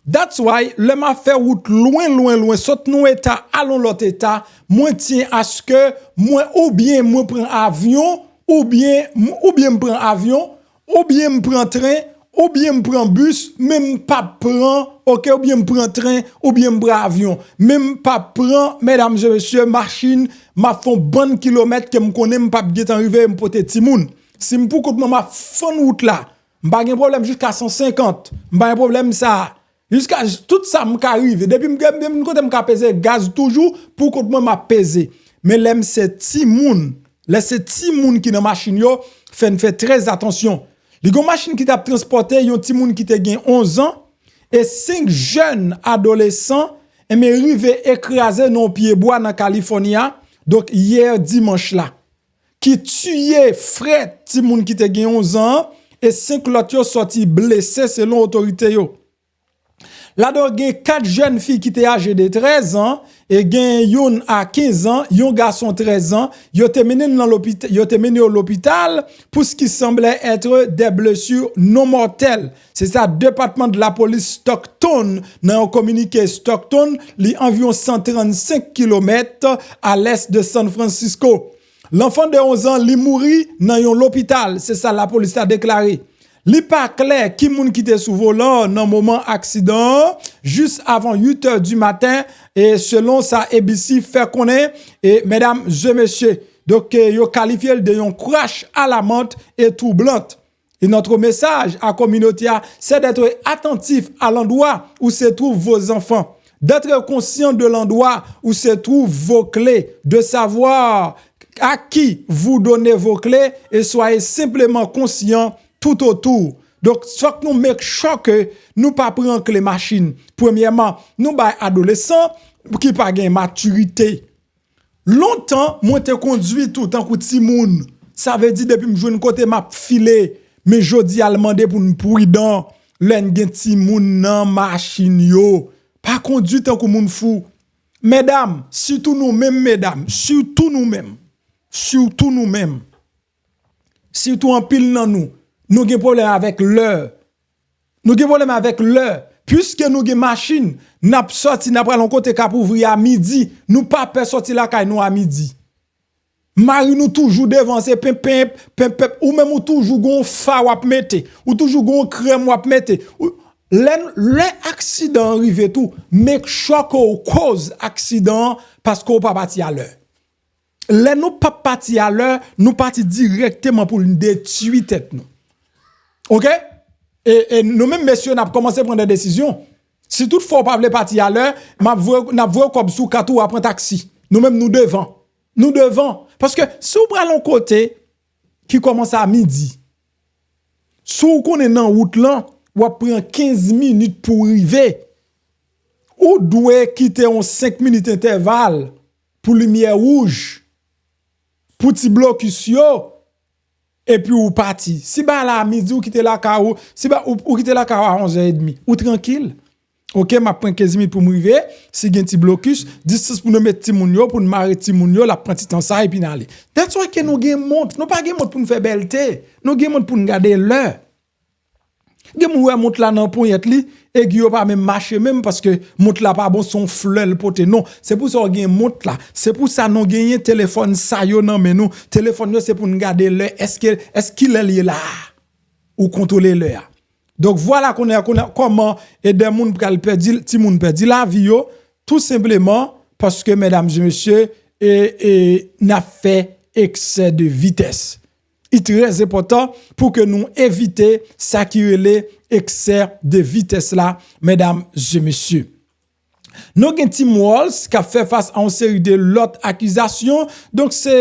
That's why, lè m ap fè wout lwen, lwen, lwen, sot nan yon eta, al yon lòt eta, mwen tyen aske mwen, oubyen mwen pran avyon, oubyen, oubyen m pran avyon, oubyen m pran tren, oubyen m pran bis, men m p ap pran, oke, oubyen m pran tren, oubyen m pran avyon. Men m p ap pran, medam e mesye, machin, m ap fè yon bann kilomèt ke m konnen m p ap gentan rive, m pote timoun. Si m pou kont mwen, m ap fann wout la. M pa gen pwoblèm jiska san senkant. M pa gen pwoblèm sa a. Jiska j- tout sa m ka rive. Depi m gen menm kote m ka peze gaz toujou, pou kont mwen m ap peze. Men lè m se timoun, lè se timoun ki nan machin yo, fè n fè trè atansyon. Li gen yon machin ki t ap transpòte yon timoun ki te gen onz an e senk jèn adolesan, enben rive ekraze nan yon pyebwa nan Kalifòni a, donk yè dimanch la, ki tiye frè timoun ki te gen onz an an, e senk lòt yo sòti blese selon otorite yo. Ladan yo gen kat jèn fi ki te aje de trèz an, e gen youn a kenz an, yon gason trèz an, yo te mennen l nan lopit- yo te mennen yo lopital pour ce qui semblait être des blessures non mortelles. Se sa Depatman de la Polis Stockton, nan yon kominike, Stockton, li anviwon san trannsenk kilomèt a lès de San Francisco. Lanfan de onz an, li mouri nan yon lopital, se sa lapolis la deklare. Li pa klè ki moun ki te sou volan an nan moman aksidan an, jis avan uit è di maten, e selon sa A B C fè konnen, e medam e mesye, donk, e yo kalifye l de yon crash alarmante et troublante. Et notre message à communauté a, c'est d'être attentif à l'endroit où se trouvent vos enfants, d'être conscient de l'endroit où se trouvent vos clés, de savoir à qui vous donnez vos clés et soyez simplement conscient tout autour. Donk, fòk nou make sure ke nou pa pran kle machin. Premyèman, nou bay adolesan ki pa gen matirite. Lontan, mwen te kondui tou tankou timoun. Sa vle di depi m jwenn kote m ap file. Men jodi a l mande pou n pridan lè n gen timoun nan machin yo. Pa kondui tankou moun fou. Medam, sitou nou menm medam, sitou nou menm, sitou nou menm, sitou anpil nan nou, nou gen pwoblèm avèk lè. Nou gen pwoblèm avèk lè. Piske nou gen machin, n ap sòti, n ap pral yon kote k ap ouvri a midi. Nou pa pè sòti lakay nou a midi. Mari nou toujou devan, se penpenp, penpenp. Ou menm ou toujou gon fa w ap mete. Ou toujou gon krèm w ap mete. Ou, Lè, lè aksidan an rive tou, make sure ke w koz aksidan an paske w pa pati alè. Lè nou p ap pati alè, nou pati dirèkteman pou n detwi tèt nou. Oke? E, e nou menm mesye, n ap kòmanse pran de desizyon. Si toutfwa w pa vle pati alè, m ap voye, n ap voye w kòb sou kat ou, w a pran taksi. Nou menm, nou devan. Nou devan. Paske si w pral yon kote ki kòmanse a midi, si w konnen nan wout lan, w ap pran kenz minit pou w rive, ou dwe kite yon senk minit entèval pou limyè wouj, pou ti blokis yo, epi ou pati. Si bagay la a midi, ou kite lakay ou, si ba, ou, ou kite lakay ou a onz è edmi, ou trankil. Oke, m ap pran kenz minit pou m rive, si gen ti blokis, distans pou nou met timoun yo, pou n mare timoun yo, l ap pran ti tan sa, epi n ale. That's why ke nou gen mont, nou pa gen mont pou n fè bèlte, nou gen mont pou n gade lè. Gen moun wè mont la nan ponyèt li, egi yo pa menm mache menm paske mont la pa bon, se yon flè l pote. Non, se pou sa w gen mont la. Se pou sa nou genyen telefòn sa yo nan men nou. Telefòn yo se pou n gade lè, èske, èske kilè l ye la a? Ou kontwole lè a. Donk, vwala kounye a, kounye a, kòman e de moun pral pèdi, timoun pèdi lavi yo, tou senpleman paske, medam e mesye, e, e, n ap fè eksè de vitès. Li trè enpòtan pou ke nou evite sa ki rele eksè de vitès la, medam e mesye. Nou gen Tim Walz k ap fè fas a yon seri de lòt akizasyon. Donk, se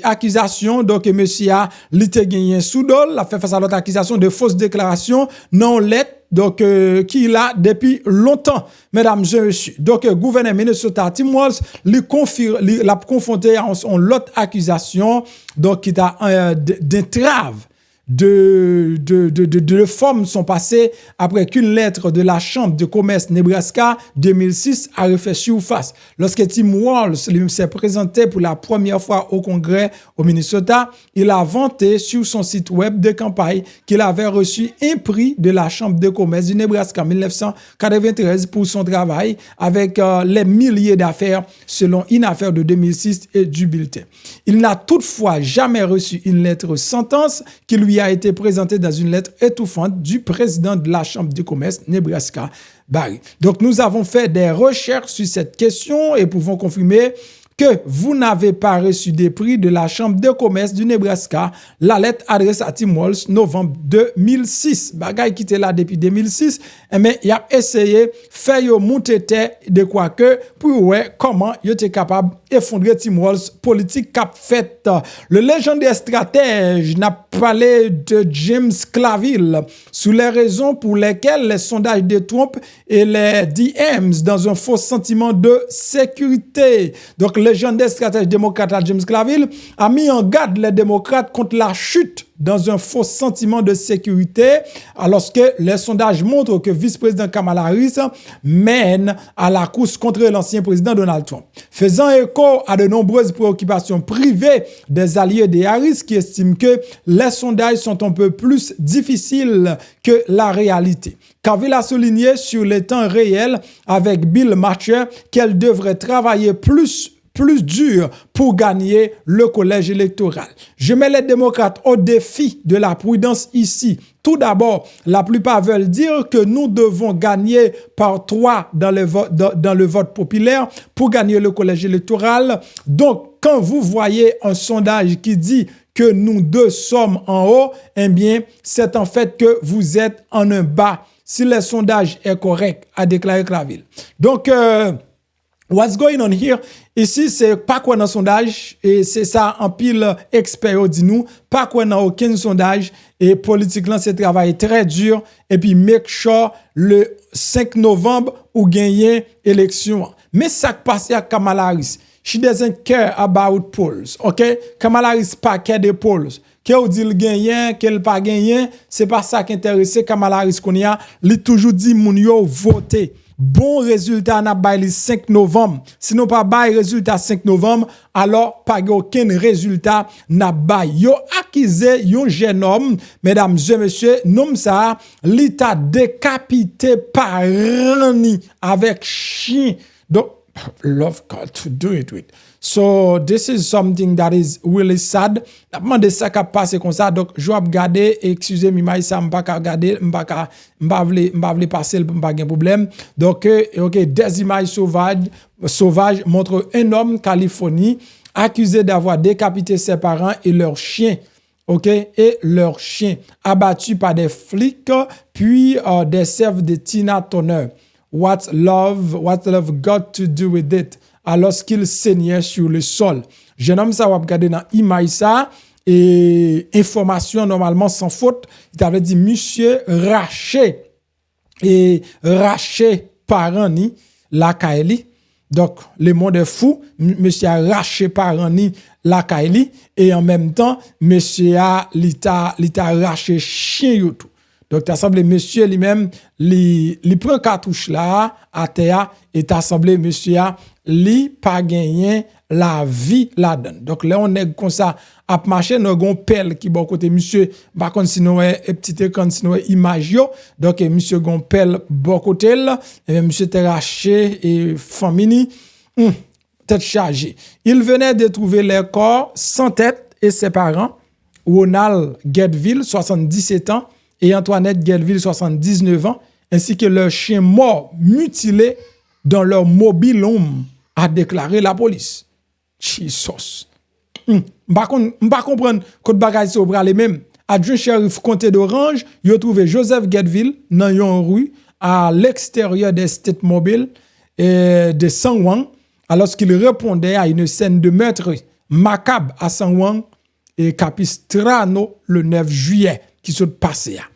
akizasyon, donk, mesye a, li te genyen sou do l, l ap fè fas a lòt akizasyon de fos deklarasyon nan yon lèt, donk, euh, ki la depi lontan, medam e mesye. Donk, euh, gouvènè Minnesota, Tim Walz, li konfir-, li, l ap konfwonte a yon, yon lòt akizasyon, donk, ki ta, euh, d-, d'entrave de, de, de, de, de forme sont passées après qu'une lettre de la Chambre de commerce Nebraska deux mille six a refait surface. Lorsque Tim Walz, lui, s'est présenté pour la première fois au Congrès au Minnesota, il a vanté sur son site web de campagne qu'il avait reçu un prix de la Chambre de commerce du Nebraska en mille neuf cent quatre-vingt-treize pour son travail avec, euh, les milliers d'affaires, selon une affaire de deux mille six et du bulletin. Il n'a toutefois jamais reçu une lettre sentence qui lui a été présentée dans une lettre étouffante du président de la Chambre de commerce Nebraska, Barry. Donc, nous avons fait des recherches sur cette question et pouvons confirmer que vous n'avez pas reçu de prix de la Chambre de commerce du Nebraska. La lettre adressée à Tim Walz, novembre deux mille six. Bagay ki te la depi deux mille six, enben, y ap eseye fè yo moute tè de kwa ke pou yo wè kòman yo te kapab efondre Tim Walz politik k ap fèt. Le légendaire stratège, n ap pale de James Claville, sur les raisons pour lesquelles les sondages de Trump et les D Ms dans un faux sentiment de sécurité. Donc, légendaire stratège démocrate là, James Claville, a mis en garde les démocrates contre la chute dans un faux sentiment de sécurité, alors que les sondages montrent que vice-président Kamala Harris mène à la course contre l'ancien président Donald Trump, faisant écho à de nombreuses préoccupations privées des alliés de Harris qui estiment que les sondages sont un peu plus difficiles que la réalité. Claville a souligné sur le temps réel avec Bill Matcher qu'elle devrait travailler plus, plus dur pour gagner le collège électoral. Je mets les démocrates au défi de la prudence ici. Tout d'abord, la plupart veulent dire que nous devons gagner par trois dans le vo-, dans, dans le vote populaire pour gagner le collège électoral. Donc, quand vous voyez un sondage qui dit que nous deux sommes en haut, eh bien, c'est en fait que vous êtes en un bas. Si le sondage est correct, a déclaré Claville. Donc, euh, what's going on here? Isi, se pa kwè nan sondaj, e se sa anpil ekspè yo di nou, pa kwè nan okenn sondaj, e politik lan se travay trè di, epi make sure le senk novanm ou genyen eleksyon an. Men sa k pase ak Kamala Harris. She doesn't care about polls, ok? Kamala Harris pa care de polls. Ke w di l genyen, ke l pa genyen, se pa sa k enterese Kamala Harris kounye a. Li toujou di moun yo vote. Bon rezilta n ap bay li senk novanm. Si nou pa bay rezilta senk novanm, alò pa gen okenn rezilta n ap bay. Yo akize yon jèn òm, medam e mesye, nonm sa a, li ta dekapite paran ni avèk chen. Donk, love God to do it with. So this is something that is really sad. N ap mande sa k ap pase konsa. Donk, jan w ap gade, eskize m, imaj sa, m pa ka gade, m pa ka, m pa vle, m pa vle pase l pou m pa gen pwoblèm. Donc, euh, ok, des images sauvages, sauvages montrent un homme Californie accusé d'avoir décapité ses parents et leur chien, ok, et leur chien, abattu par des flics, puis euh, des serfs de Tina Turner. What love, what love got to do with it? Alors qu'il saignait sur le sol. Jennonm sa w ap gade nan imaj sa, e enfòmasyon nòmalman san fot, li ta vle di misye rache, e rache paran ni lakay li. Donk, le monde est fou, m- mesye a rache paran ni lakay li, e an menm tan, mesye a, li ta, li ta rache chen yo tou. Donk, ta sanble mesye li menm, li, li pran katouch la, atè a, e ta sanble mesye a, li pa genyen lavi ladan l. Donk, lè yon nèg konsa ap mache, nou gen yon pèl ki bò kote misye, m pa konn si nou wè, e, ti ekran, si nou wè imaj yo. Donk, e, misye gen yon pèl bò kote l, ebyen, misye te rache, e, fanmi ni. Hmm, tèt chaje. Il venait de trouver les corps sans tête et ses parents, Ronald Guertville, soixante-dix-sept ans, et Antoinette Guertville, soixante-dix-neuf ans, ainsi que leur chien mort mutilé dans leur mobile home, a déclaré la police. Jesus. Hmm. M pa konn, m pa konprann kot bagay sa yo prale menm. Adjwen Sheriff Konte Dorange, yo twouve Joseph Guertville nan yon ri à l'extérieur des State Mobile, euh, de San Juan, alors qu'il répondait à une scène de meurtre macabre à San Juan et Capistrano le neuf juillet ki sot pase a.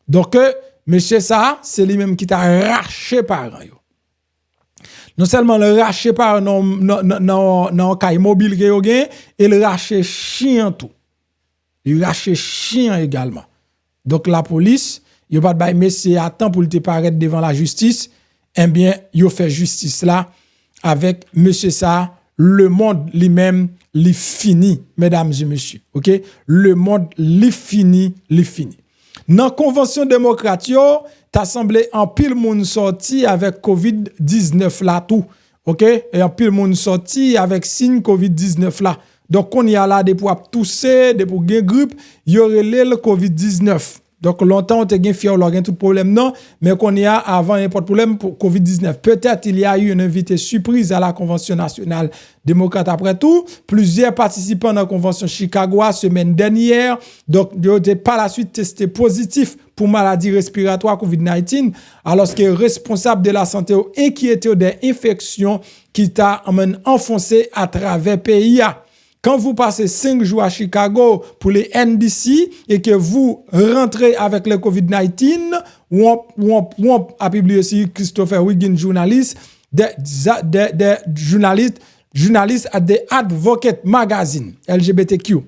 Donk, euh, mesye sa, se li menm ki ta rache paran yo. Non sèlman l rache paran nan, nan, nan, nan, nan kay mobil ke yo gen, e l rache chen an tou. Li rache chen an egalman. Donk, lapolis, yo pa t bay mesye a tan pou l te parèt devan lajistis, ebyen, yo fè jistis la avèk mesye sa, lemonn li menm, li fini, medam e mesye, ok? Lemonn, li fini, li fini. Nan konvansyon demokrat yo, ta sanble anpil moun sòti avèk kovid diznèf la tou, ok? E anpil moun sòti avèk siy kovid diznèf la. Donk, kounye a la, depi w ap touse, depi w gen grip, yo rele l kovid diznèf. Donk, lontan, w te gen fyèv la, w gen tout pwoblèm nan, men kounye a, avan nenpòt pwoblèm pou kovid diznèf. Peut-être il y a eu un invité surprise à la Convention nationale démocrate. Après tout, plusieurs participants dans la convention Chicago la semaine dernière, donc, yo te par la suite testé positif pour maladie respiratoire covid nineteen, alors que responsable de la santé yo enkyete yo de enfeksyon ki ta anmenn anfonse atravè peyi a. Quand vous passez cinq jours à Chicago pour les N B C et que vous rentrez avec le covid nineteen, womp, womp, womp, a pibliye si Christopher Wiggins, jounalis, de, de, de jounalis, jounalis at The Advocate Magazine, L G B T Q.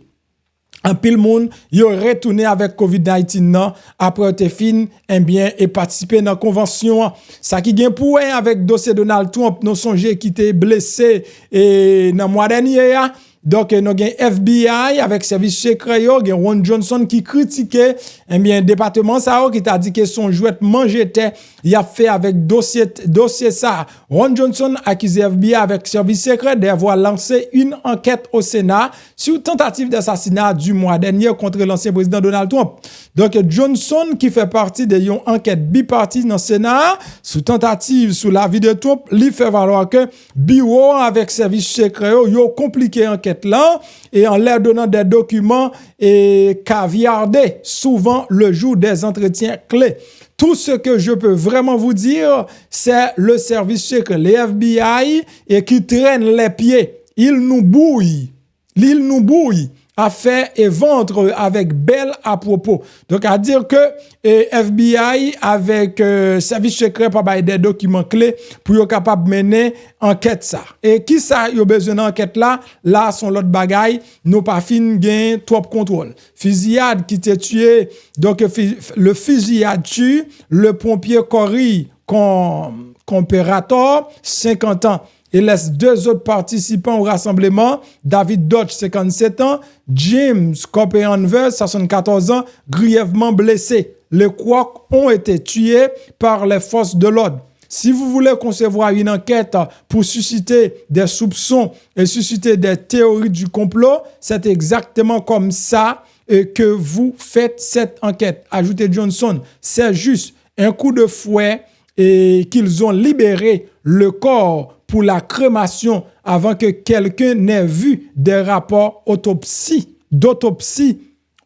Anpil moun, yo retounen avèk kovid nineteen nan, apre yo te fin, ebyen, e patisipe nan konvansyon an. Sa ki gen pou wè avèk dosye Donald Trump, nou sonje ki te blese, e, nan mwa dènye a, Donk, nou gen F B I avèk sèvis sekrè yo, gen Ron Johnson ki kritike, ebyen, depatman sa yo ki ta di ke se yon jwèt manje tè y ap fè avèk dosye, dosye sa. Ron Johnson akize F B I avèk sèvis sekrè d'avoir lancé une enquête au Sénat sur tentative d'assassinat du mois dernier contre l'ancien président Donald Trump. Donk, Johnson ki fè pati de yon ankèt bipati nan Sena a sou tantativ sou lavi de Trump, li fè valwa ke biwo an avèk sèvis sekrè yo, yo konplike ankèt lan, e en leur donnant des documents et caviardés, souvent le jour des entretiens clés. Tout ce que je peux vraiment vous dire, c'est le service secret, les F B I, et qui traînent les pieds. Ils nous bouillent. Ils nous bouillent à faire et ventre avec bel à propos. Donk, a di ke, e, F B I avèk, e, sèvis sekrè pa bay de dokiman kle pou yo kapab mennen ankèt sa. E kisa yo bezwen nan ankèt la? La, se yon lòt bagay, nou pa fin gen twòp kontwòl. Fiziyad ki te tiye, donk, fi-, le fiziyad tue le pompier Corey Con-, Comperator, cinquante ans. Et laisse deux autres participants au rassemblement, David Deutsch, cinquante-sept ans, James Copenhaver, soixante-quatorze ans, grièvement blessés. Les trois ont été tués par les forces de l'ordre. Si vous voulez concevoir une enquête pour susciter des soupçons et susciter des théories du complot, c'est exactement comme ça euh, que vous faites cette enquête, ajoutait Johnson. C'est juste un coup de fouet et qu'ils ont libéré le corps pour la crémation avant que quelqu'un n'ait vu des rapports autopsie, d'autopsie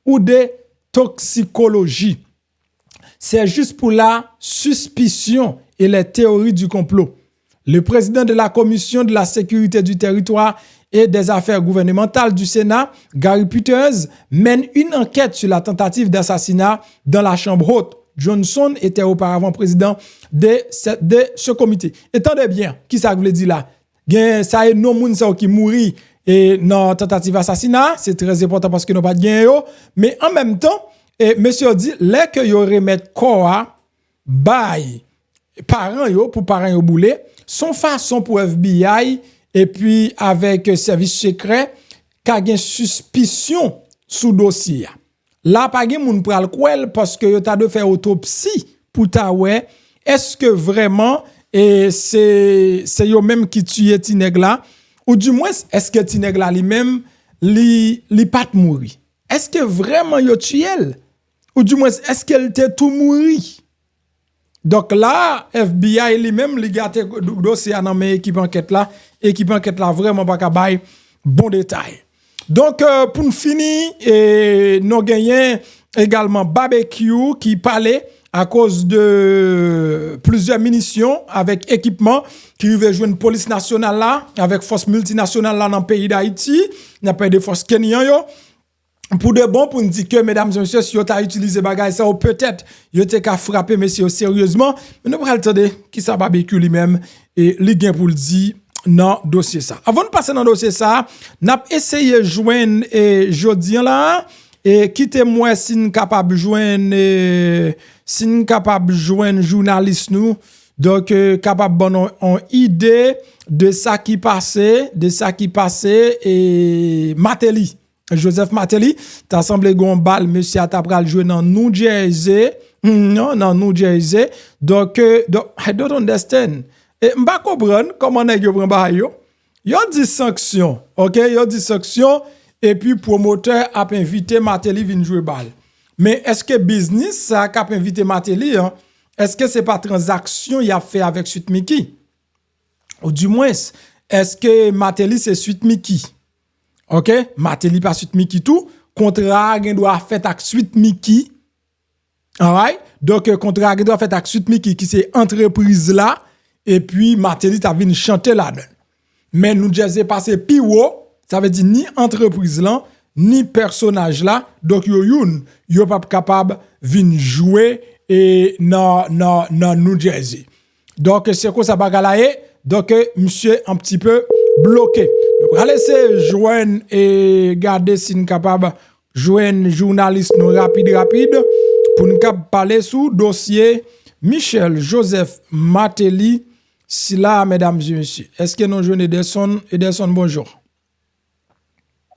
ou de toxicologie. C'est juste pour la suspicion et les théories du complot. Le président de la Commission de la sécurité du territoire et des affaires gouvernementales du Sénat, Gary Peters, mène une enquête sur la tentative d'assassinat dans la Chambre haute. Johnson était auparavant président de ce, de ce comité. E tande byen, ki sa k vle di la? Gen sa e non moun sa yo ki mouri e nan tantativ asasina, se trè enpòtan paske nou pa t genyen yo. Men an menm tan, e mesye yo di lè ke yo remèt kò a bay paran yo pou paran yo boule, se yon fason pou F B I epi avèk sèvis sekrè ka gen sispisyon sou dosye a. La pa gen moun pral kwè l paske yo ta dwe fè otopsi pou ta wè èske vrèman e se se yo menm ki tiye ti nèg la, oudimwens èske ti nèg la li menm li li pa t mouri? Èske vrèman yo tiye l? Oudimwens èske l te tou mouri? Donk la, F B I li menm li gate dosye a nan men ekip ankèt la. Ekip ankèt la vrèman pa ka bay bon detay. Donk, euh, pou n fini, e, nou genyen egalman Babekyou ki pale akoz de plizyè minisyon avèk ekipman ki rive jwenn polis nasyonal la, avèk fòs miltinasyonal la nan peyi Dayiti, n ap pale de fòs kenyan yo. Pou de bon, pou n di ke, medam e mesye, si yo ta itilize bagay sa yo, petèt, yo te ka frape mesye yo seryezman. Men nou pral tande kisa Babekyou li menm e li gen pou l di nan dosye sa. Anvan n pase nan dosye sa, n ap eseye jwenn e jodi an la, e kite m wè si n kapab jwenn e si n kapab jwenn jounalis nou, donk e, kapab ban nou yon ide de sa ki pase, de sa ki pase e Martelly. Joseph Martelly, ta sanble gen yon bal mesye a ta pral jwe nan New Jersey. Hmm, non, nan New Jersey. Donk, euh, donk, I don't understand. E m pa konprann kòman nèg yo pran bagay yo. Yo di sanksyon, ok? Yo di sanksyon, epi pwomotè ap envite Martelly vin jwe bal. Men èske biznis sa k ap envite Martelly an, èske se pa tranzaksyon y ap fè avèk Sweet Micky? Oudimwens, èske Martelly se Sweet Micky? Ok, Martelly pa Sweet Micky tou. Kontra a gen dwa fèt ak Sweet Micky. Alright? Donk, kontra a gen dwa fèt ak Sweet Micky ki se antrepriz la. Epi Martelly ta vin chante ladan l. Men New Jersey pase pi wo, sa vle di ni antrepriz lan, ni pèsonaj la. Donk, yo youn, yo p ap kapab vin jwe e nan, nan, nan New Jersey. Donk, se konsa bagay la ye. Donk, misye un petit peu bloke. Nou pral eseye jwenn e gade si n kapab jwenn jounalis nou rapid, rapid, pou n kab pale sou dosye Michel Joseph Martelly sila, medam e mesye. Èske nou jwenn Ederson? Ederson, bonjou.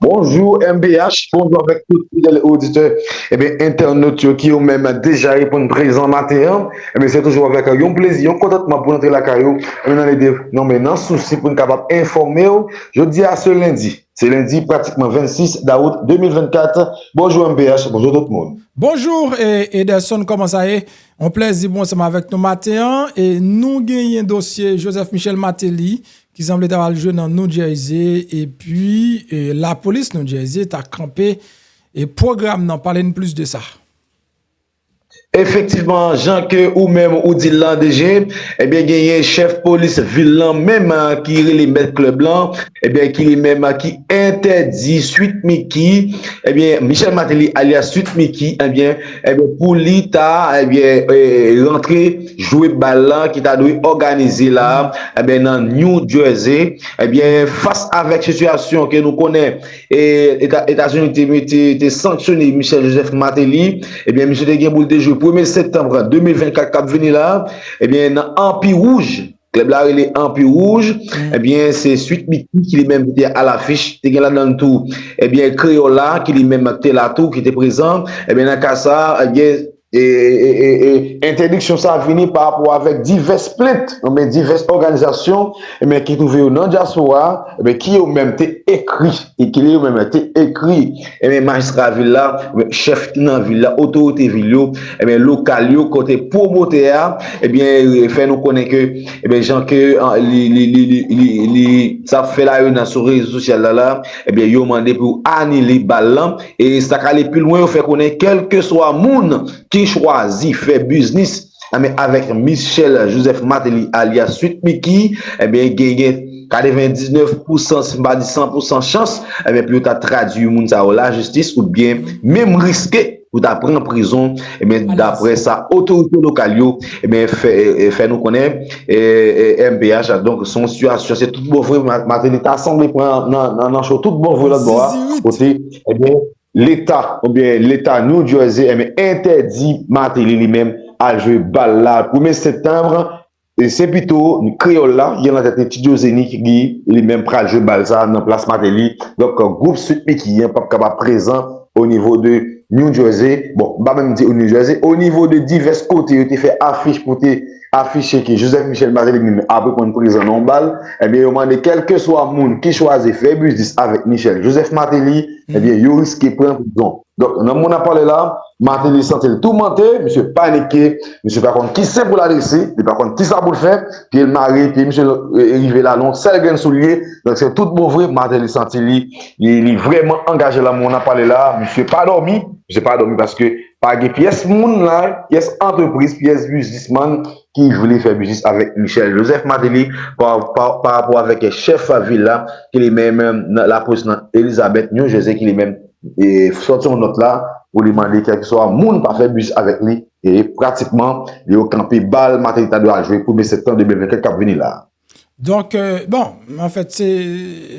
Bonjou M P H, bonjou avèk tout fidèl oditè, ebyen, entènot yo ki yo menm deja reponn prezan maten an. Ebyen, se toujou avèk yon plezi, yon kontantman pou n antre lakay ou, ebyen, nan lide, non, men nan sousi pou n kapab enfòme w. Jodi a, se lendi. Se lendi, pratikman vennsis dawout de mil vennkat. Bonjou M P H, bonjou tout moun. Bonjou, e, Ederson, kòman sa ye? Yon plezi pou ansanm avèk nou maten an. E nou genyen dosye Joseph Michel Martelly ki sanble ta pral jwe nan New Jersey, epi, e, lapolis New Jersey ta kanpe, e, pwogram nan. Pale n plis de sa. Efektivman, jan ke ou menm ou di l lan, D J, ebyen, genyen chèf polis vil lan menm, a, ki rele mèt klèb lan, ebyen, ki li menm, a, ki entèdi Sweet Micky, ebyen, Michel Martelly alyas Sweet Micky, ebyen, ebyen, pou li ta, ebyen, e, rantre jwe bal lan ki ta dwe òganize la, ebyen, nan New Jersey, ebyen, fas avèk sitiyasyon ke nou konnen, e, Eta-, Etazini te mete, te sanksyone Michel Joseph Martelly, ebyen, misye te gen pou l te jwe premye septanm de mil vennkat k ap vini la, ebyen, nan Anpi Wouj, klèb la rele Anpi Wouj, ebyen, se Sweet Micky ki li menm ki te alafich, te gen ladan l tou, ebyen, Kreyòl la, ki li menm te la tou, ki te prezan, ebyen, nan ka sa, ebyen, e, e, e, e, entèdiksyon sa vini pa rapò avèk divès plent, oubyen divès òganizasyon, ebyen, ki twouve yo nan dyaspora, ebyen, ki yo menm te ekri, e ki yo menm te ekri, ebyen, majistra vil la, ebyen, chèf ki nan vil la, otorite vil yo, ebyen, lokal yo, kote pwomotè a, ebyen, fè nou konnen ke, ebyen, jan ke, an, li, li, li, li, li, li, sa ap fè layonnen sou rezo sosyal la, la, ebyen, yo mande pou anile bal lan, e sa k ale pi lwen, yo fè konnen kèlkeswa moun ki chwazi fè biznis, ebyen, avèk Michel Joseph Martelly alyas Sweet Micky, ebyen, genyen katrevendiznèf pousan, si m pa di san pousan chans, ebyen, pou yo ta tradui moun sa yo lajistis oubyen menm riske pou ta pran prizon, ebyen, dapre sa otorite lokal yo, ebyen, fè, e, fè nou konnen, e, e, M P H, donk, se yon sitiyasyon, se tout bon vre, Ma-, Martelly ta sanble pran nan, nan, nan cho tout bon vre lòt bò a, kote, ebyen, Leta, oubyen Leta New Jersey, ebyen, entèdi Martelly li menm al jwe bal la. Premye septanm, e se pito kreyòl la, ki gen nan tèt li, Ti Djozeni, ki li menm pral jwe bal sa nan plas Martelly. Donk, gwoup Sweet Micky an p ap kapab prezan o nivo de New Jersey. Bon, m pa menm di o New Jersey, o nivo de divès kote yo te fè afich pou te afiche ke Joseph Michel Martelly menm ap reponn prezan nan yon bal, ebyen, yo mande kèlkeswa moun ki chwazi fè biznis avèk Michel Joseph Martelly, ebyen, yo riske pran prizon. Donk, nan moman n ap pale la, Martelly santi l toumante, misye panike, misye pa konn ki sen pou l adrese, li pa konn ki sa pou l fè, pye l mare, pye misye, e, rive la nan yon sèl grenn soulye. Donk, se tout bon vre, Martelly santi li, li, li vrèman angaje la, moman n ap pale la, misye pa dòmi, misye pa dòmi paske pa gen pyès moun la, pyès antrepriz, pyès biznismann ki vle fè biznis avèk Michel Joseph Martelly pa, pa, pa rapò avèk chèf vil la, ki li menm nan lapolis nan Elizabeth, New Jersey, ki li menm, e, sòti yon nòt la pou li mande kèlkeswa moun pa fè biznis avèk li. E pratikman, yo kanpe bal Martelly ta dwe al jwe premye septanm de mil vennkat k ap vini la. Donk, euh, bon, anfèt, se,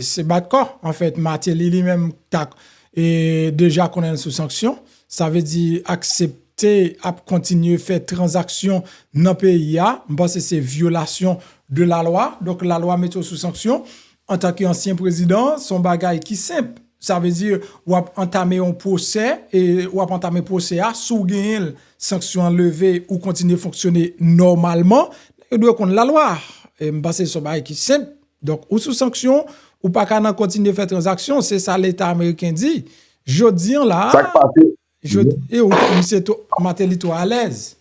se bat kò. Anfèt, Martelly li menm ta, e, deja konnen l sou sanksyon. Sa vle di aksepte ap kontinye fè tranzaksyon nan peyi a. M panse se vyolasyon de lalwa. Donk, lalwa mete w sou sanksyon. Antanke ansyen prezidan, se yon bagay ki senp. Sa vle di, w ap antame yon pwosè, e w ap antame pwosè a, si w genyen l, sanksyon an leve, ou kontinye fonksyone nòmalman, nèg yo dwe konn lalwa. E m panse se yon bagay ki senp. Donk, ou sou sanksyon, ou pa ka nan kontinye fè tranzaksyon, se sa Leta ameriken di. Jodi an la, sa k pase? Jodi, e ou, misye tou, Martelly tou alèz.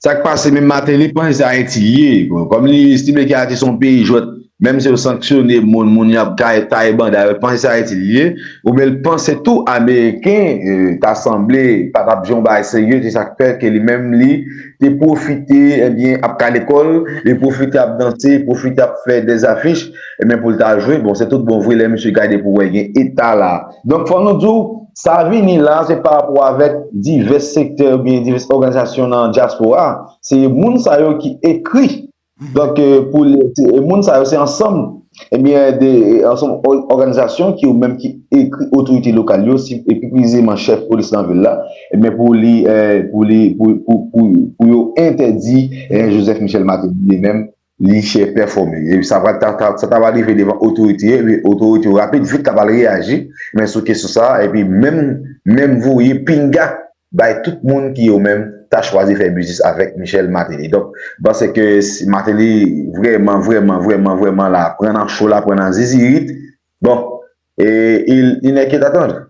Sa k pase, menm Martelly panse se Ayiti li ye. Bon, kòm li estime ke Ayiti se yon peyi jwèt, menm si yo sanksyone moun, moun y ap kay, taye banda, yo panse se Ayiti li ye. Oubyen l panse tou Ameriken, e, ta sanble pa t ap jwe yon bagay serye, se sa k fè ke li menm li te pwofite, ebyen, ap kale kò l, li pwofite ap danse, pwofite ap fè dèzafich, ebyen, pou l ta jwe. Bon, se tout bon vre, lè misye gade pou wè gen eta la. Donk, fò nou di w, sa vini la, se pa rapò avèk divès sektè oubyen divès òganizasyon nan dyaspora. Se moun sa yo ki ekri. Donk, e, pou li, se, e, moun sa yo, se ansanm, ebyen, de, e, ansanm ò-, òganizasyon ki yo menm ki ekri otorite lokal yo, si, e pi presizeman chèf polis nan vil la, ebyen, pou li, e, pou li, pou, pou, pou, pou yo entèdi, e, Joseph Michel Martelly li menm, li fè pèfòme. E sa va, ta, ta, sa ta va rive devan otorite yo, epi otorite yo rapid, vit, ta pral reyaji, men sou kesyon sa, epi menm, menm voye pinga bay tout moun ki yo menm ta chwazi fè biznis avèk Michel Martelly. Donk, m panse ke si Martelly vrèman, vrèman, vrèman, vrèman la, pran nan cho la, pran nan zizirit, bon, e, il, il n'est que attendre.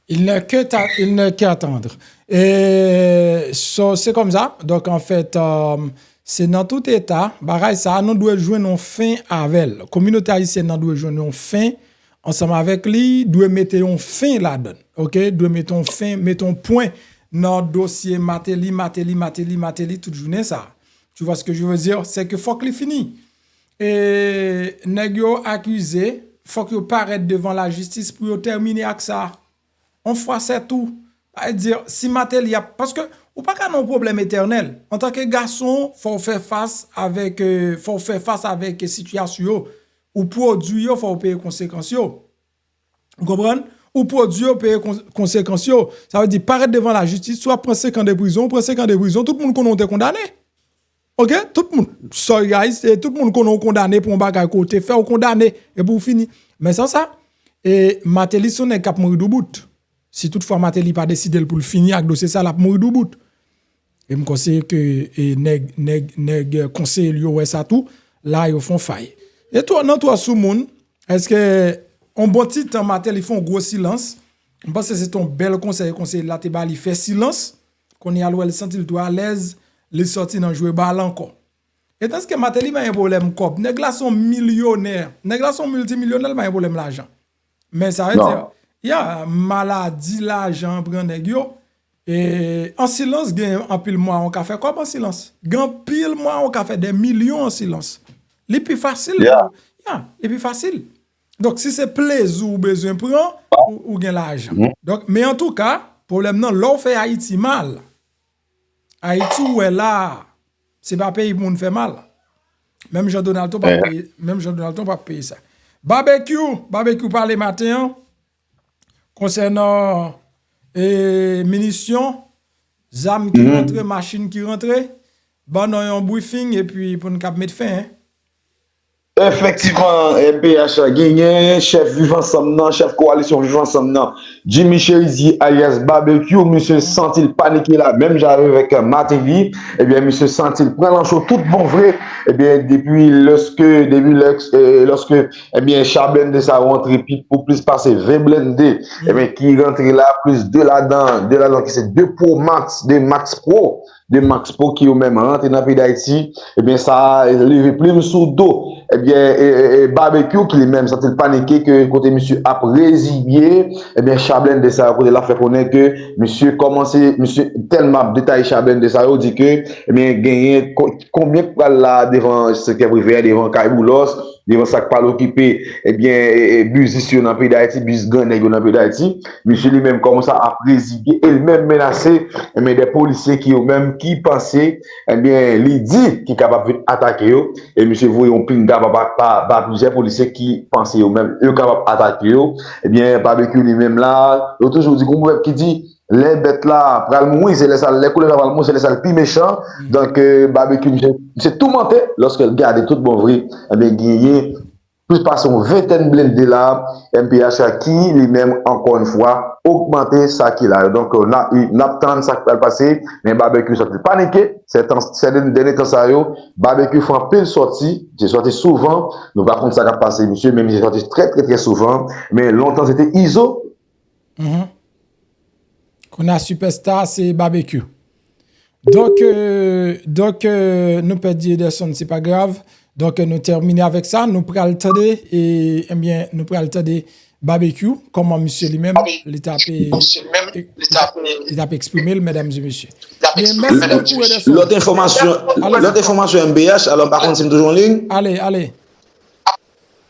Il n'est que ta-, il n'est qu'à attendre. E so, se kòmsa. Donk, anfèt, euh, se nan tout eta, bagay sa a, nou dwe jwenn yon fen avè l. Kominote ayisyèn nan dwe jwenn yon fen ansanm avèk li, dwe mete yon fen ladan l. Oke? Dwe mete yon fen, mete yon pwen nan dosye Martelly, Martelly, Martelly, Martelly, tout jounen sa. Tu vois ce que je veux dire? Se ke fòk li fini. E nèg yo akize, fòk yo parèt devan lajistis pou yo tèmine ak sa. On fwa sè tou. Sa vle di, si Martelly ap, paske ou pa ka nan yon pwoblèm etènèl. Antanke gason, fò w fè fas avèk, euh, fò w fè fas avèk sitiyasyon yo. Ou pwodui yo, fò w peye konsekans yo. Ou konprann? Ou pwodui yo, peye kon-, konsekans yo. Sa vle di, parèt devan lajistis, si w ap pran senk an de prizon, ou pran senk an de prizon, tout moun konnen w te kondane. Oke? Tout moun. Sorry, guys, e tout moun konnen w kondane pou yon bagay ke w te fè, w kondane, epi w fini. Men san sa, e Martelly se yon nèg k ap mouri doubout. Si toutfwa Martelly pa deside l pou l fini ak dosye sa, l ap mouri doubout. E m konseye ke e nèg, nèg, nèg konseye l yo wè sa tou, la yo fè yon fay. E twò, nan twò sou moun, èske yon bon ti tan Martelly fè yon gwo silans, m panse se te yon bèl konsèy konseye l la te ba li, fè silans, kounye a l wè l santi l twò alèz, li sòti nan jwe bal ankò. E tandiske Martelly pa gen pwoblèm kòb, nèg la se yon milyonè, nèg la se yon miltimilyonè, l pa gen pwoblèm lajan. Men sa vle di, ya, maladi lajan pran nèg yo. E an silans, gen anpil mwayen w ka fè kòb an silans. Gen anpil mwayen w ka fè de milyon an silans. Li pi fasil pou, ya, li pi fasil. Donk, si se plezi w bezwen pran, ou, ou gen lajan. Donk, men antouka, pwoblèm nan, lè w fè Ayiti mal, Ayiti ou wè la, se pa peyi pou moun fè mal. Menm jan Donald Trump ap peye, menm jan Donald Trump ap peye sa. Babekyou, Babekyou pale maten an konsènan e, minisyon, zam ki rantre, machin ki rantre. Ban nou yon briefing epi pou n kab met fen. Efektivman, M P H genyen chèf Viv Ansanm nan, chèf kowalisyon Viv Ansanm nan, Jimmy Chérizier alyas Babekyou, misye santi l panike la, menm jan avèk Martelly. Ebyen, misye santi l pran nan cho tout bon vre. Ebyen, depi lèske, depi lèske, eh, lèske, ebyen, cha blende sa yo antre pi, pou plis pase ven blende, ebyen, ki rantre la, plis de ladan, de ladan ki se de Pro Max, de Max Pro, de Max Pro ki yo menm rantre nan peyi Dayiti, ebyen, sa leve plim sou do, ebyen, e, e, e, Babekyou ki li menm santi l panike ke kote misye ap reziye, ebyen, cha blende sa yo kote l ap fè konnen ke misye kòmanse, misye tèlman ap detaye cha blende sa yo, di ke, ebyen, genyen ko-, konbyen k pral la devan sektè prive a, devan kay Boulos, devan sa k pral okipe, ebyen, e, e, biznis yo nan peyi Dayiti, biznis grannèg yo nan peyi Dayiti. Misye li menm kòmanse ap reziye e li menm menase, ebyen, de polisye ki yo menm ki panse, ebyen, li di ki kapab vin atake yo. E misye voye yon pinga pa, pa, pa, pa plizyè polisye ki panse yo menm yo kapab atake yo. Ebyen, Babekyou li menm la, yo toujou di, gon pwovèb ki di, lè bèt la pral mouri, se lè sa, lè koulèv la pral mouri, se lè sa l pi mechan. Donk, eh, Babekyou, misye, misye toumante lòske l gade tout bon vre. Ebyen, genyen plis pase yon ventèn blende la, M P H ki li menm, ankò yon fwa, ogmante sa ki la yo. Donk, n a, n ap tann sa k pral pase, men Babekyou santi l panike. Se tan, se dènye tan sa yo, Babekyou fè anpil sòti, se sòti souvan, nou pa konn sa k ap pase, misye, men misye sòti trè, trè, trè souvan, men lontan se te Izo. Kounye a sipèsta se Babekyou. Donk, euh, donk, euh, nou pèdi Ederson, se pa grav. Donk, euh, nou tèmine avèk sa. Nou pral tande, e, ebyen, nou pral tande Babekyou, kòman misye li menm, li t ap, e, li t ap eksprime l, medam e mesye. Ebyen, mèsi bokou, Ederson. Lòt enfòmasyon, lòt enfòmasyon M P H, alò, m pa konn si m toujou an liy. Ale, ale.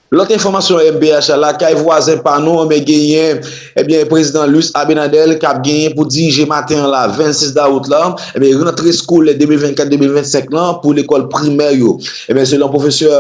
Lòt enfòmasyon M P H la, lakay vwazen pa nou, enben genyen, ebyen, prezidan Luis Abinader k ap genyen pou dirije maten an la, vennsis dawout la, enben, rantre eskolè de mil vennkat de mil vennsenk lan pou lekòl primè yo. Enben, selon pwofesè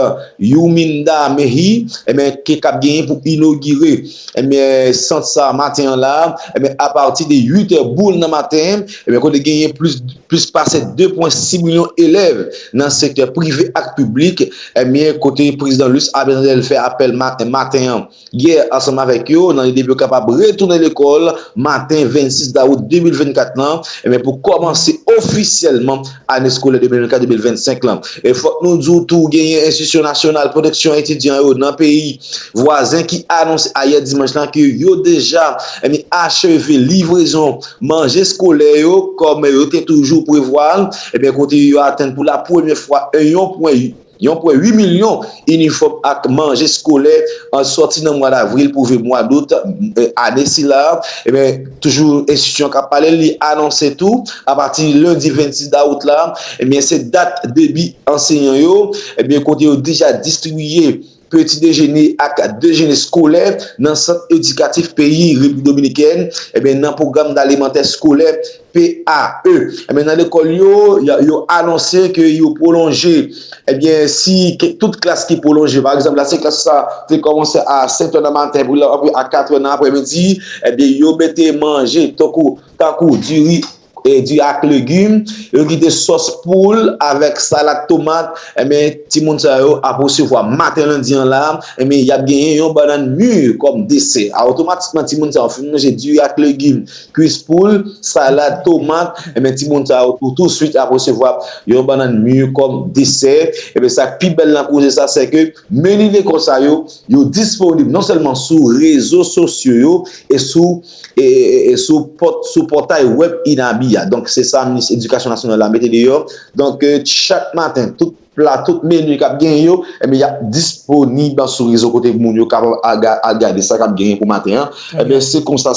Yuminda Mehi, enben, ke k ap genyen pou inogire, enben, sant sa maten an la, enben, apati de uit è boul nan maten, enben, kote genyen plis, plis pase de pwen sis milyon elèv nan sektè prive ak piblik, ebyen, kote prezidan Luis Abinader fè apèl ma-, maten an, yè, ansanm avèk yo, nan lide pou yo kapab retounen lekòl maten vennsis dawout de mil vennkat lan, ebyen, pou kòmanse ofisyèlman ane eskolè de mil vennkat de mil vennsenk lan. E fòk nou di w tou, genyen Enstitisyon Nasyonal Pwoteksyon Etidyan yo nan peyi vwazen ki anonse ayè dimanch lan ke yo deja, ebyen, acheve livrezon manje eskolè yo, kòm yo te toujou prevwa l, ebyen, kote yo atenn pou la premyè fwa yon pwen, yon pwen uit milyon inifòm ak manje eskolè an sòti nan mwa davril pou rive mwa dout, eh, ane sila. Ebyen, toujou enstitisyon k ap pale, li anonse tou, apati lendi vennsis dawout la, ebyen, se dat debi anseyan yo, ebyen, kote yo deja distribiye peti dejene ak dejene eskolè nan sant edikatif peyi Repiblik Dominikèn, ebyen, nan pwogram alimantè eskolè, P A E. Ebyen, nan lekòl yo, yo, yo anonse ke yo pwolonje, ebyen, si ke, tout klas ki pwolonje, pa egzanp, la, se klas sa te kòmanse a sèt è nan maten pou l rive a kat è nan aprèmidi, ebyen, yo mete manje, tankou, tankou diri, e di ak legim, yo kite sòs poul avèk salad tomat, enben, timoun sa yo ap resevwa maten lendi an la, enben, y ap genyen yon bannann mi kòm desè. A, otomatikman, timoun sa yo fin manje di ak legim, kwis poul, salad tomat, enben, timoun sa yo tou, touswit ap resevwa yon bannann mi kòm desè. Enben, sa k pi bèl nan koze sa, se ke meni lekòl sa yo, yo disponib non sèlman sou rezo sosyo yo e sou, e, e, e sou pòt, sou pòtay wèb Inabi a. Donk, se sa minis edikasyon nasyonal la mete deyò. Donk, eh, chak maten, tout pla, tout meni k ap genyen yo, enben, y ap disponib sou rezo kote moun yo kapab al ga-, al gade sa k ap genyen pou maten an. Enben, se konsa,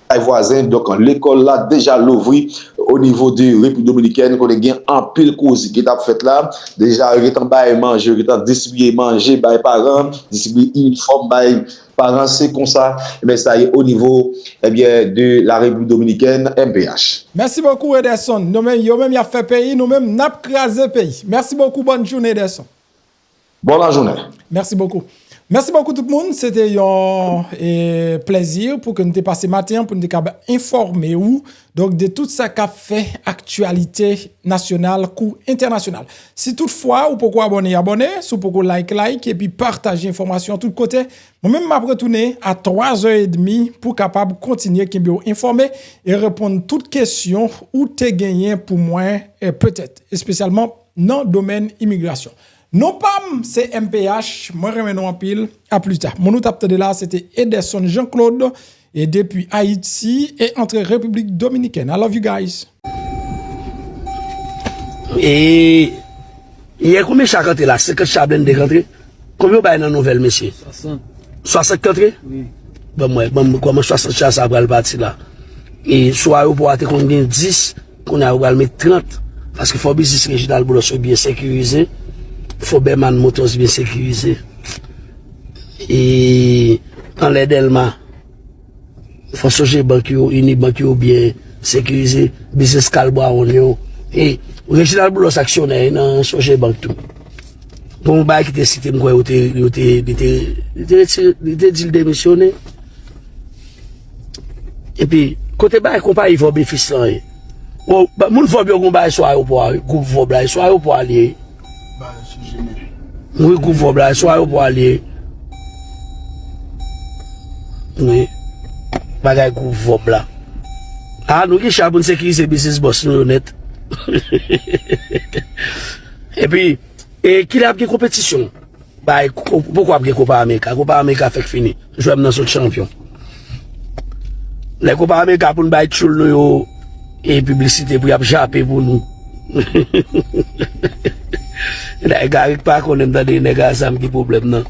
kay vwazen, donk, lekòl la deja louvri o nivo de Repiblik Dominikèn, kote gen anpil koze ki t ap fèt la. Deja, yo gentan bay manje, yo gentan distribiye manje bay paran, distribiye inifòm bay paran, se konsa, enben, sa ye o nivo, ebyen, de la Repiblik Dominikèn, M P H. Mèsi bokou, Ederson. Nou menm, yo menm, y ap fè peyi, nou menm, n ap kraze peyi. Mèsi bokou, bòn jounen, Ederson. Bon lajounen. Mèsi bokou. Mèsi bokou, tout moun. Se te yon, eh, plèzi pou ke nou te pase maten an, pou nou te kapab enfòme ou, donk, de tout sa k ap fè aktyalite nasyonal kou entènasyonal. Si toutfwa ou poko abòne, abòne. Si w poko like, like, epi pataje enfòmasyon tout kote. Mwen menm, m ap retounen a twa zè edmi pou kapab kontinye kenbe w enfòme e reponn tout kesyon ou te genyen pou mwen, eh, petèt, espesyalman nan domèn imigrasyon. Non pa m, se M P H, mwen renmen nou anpil, a pli ta. Moun ou t ap tande la, se te Ederson Jean Claude, e depi Ayiti, e antre Repiblik Dominikèn. I love you guys. E yè konbyen cha k antre la? Senkant cha blende k antre? Konbyen w bay nan nouvèl, mesye? Swasant. Swasant k antre? Wi. Ban m wè, ban m kòman swasant cha sa pral pati la. E sou ayewopò a te konn gen dis, kounye a yo pral met trant. Paske fò biznis Reginald Boulos yo byen sekirize, fò Berman Motors byen sekirize. E anlè Dèlma, fò Sogebank yo, Unibank yo byen sekirize, biznis Carl Brown yo. E Reginald Boulos aksyonè nan Sogebank tou. Bon, yon bagay ki te site, m kwè yo te, yo te, li te, li te retire, li te di l demisyone. Epi, kote bagay konpayi Vòb e Fis lan ye? Bon, ba-, moun Vòb yo gon bagay sou ayewopò a, wi. Gwoup Vòb la, e sou ayewopò a li ye. Wi, gwoup Vòb la, e sou ayewopò a li ye. Wi. Bagay gwoup Vòb la. A, nou gen cha pou n sekirize biznis bòs nou yo nèt. Epi, e kilè ap gen konpetisyon? Bay, ko-, poko ap gen Kopa Amerika? Kopa Amerika fèk fini. Jwè m nan sot chanpyon. Lè Kopa Amerika pou n bay tchoul nou yo, e piblisite pou y ap jape pou nou. Dayè Garik pa konnen m tande nèg a sa m ki pwoblèm nan.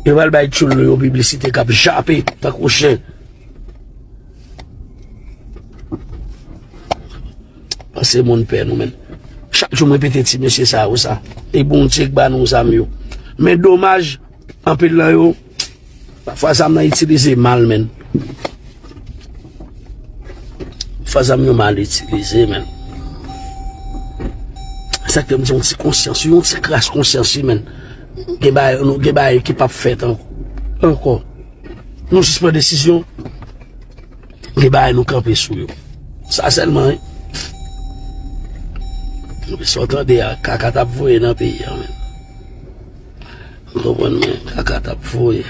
Yo pral bay tchoul nou yo piblisite k ap jape tankou chen. Panse moun pè nou, menn. Chak jou m repete ti mesye sa yo sa. E Bondye k ba nou zam yo. Men domaj, anpil nan yo, pafwa zam nan itilize mal, menn. Pafwa zam yo mal itilize, menn. Sa k fè m di yon ti konsyans, yon ti kras konsyans, wi, menn. Gen bagay, nou, gen bagay ki p ap fèt an-, ankò. Nou jis pran desizyon. Gen bagay nou kanpe sou yo. Sa sèlman, wi. Sa w tande a, kaka t ap voye nan peyi a, menn. Ou konprann mwen? Kaka t ap voye.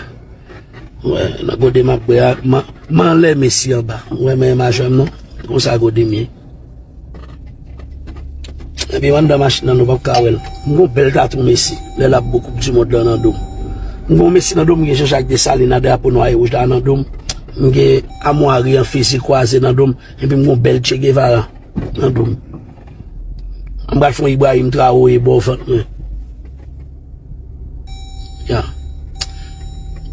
Wè, nan gode m ap bwè a, m a, m anlè Mesi anba. Ou wè men imaj m non? Konsa gode m ye. Epi anndan machin nan nou p ap ka wè l. M gon bèl tatou Mesi, lè l ap bo koup di mond lan nan do m. M gon Mesi nan do m, m gen Jean Jacques Dessalines ak drapo nwa e wouj la nan do m. M gen amwari an fizi kwaze nan do m, epi m gon bèl Che Guevara nan do m. M pral fè yon Ibrahim Traoré bò vant mwen. Ya.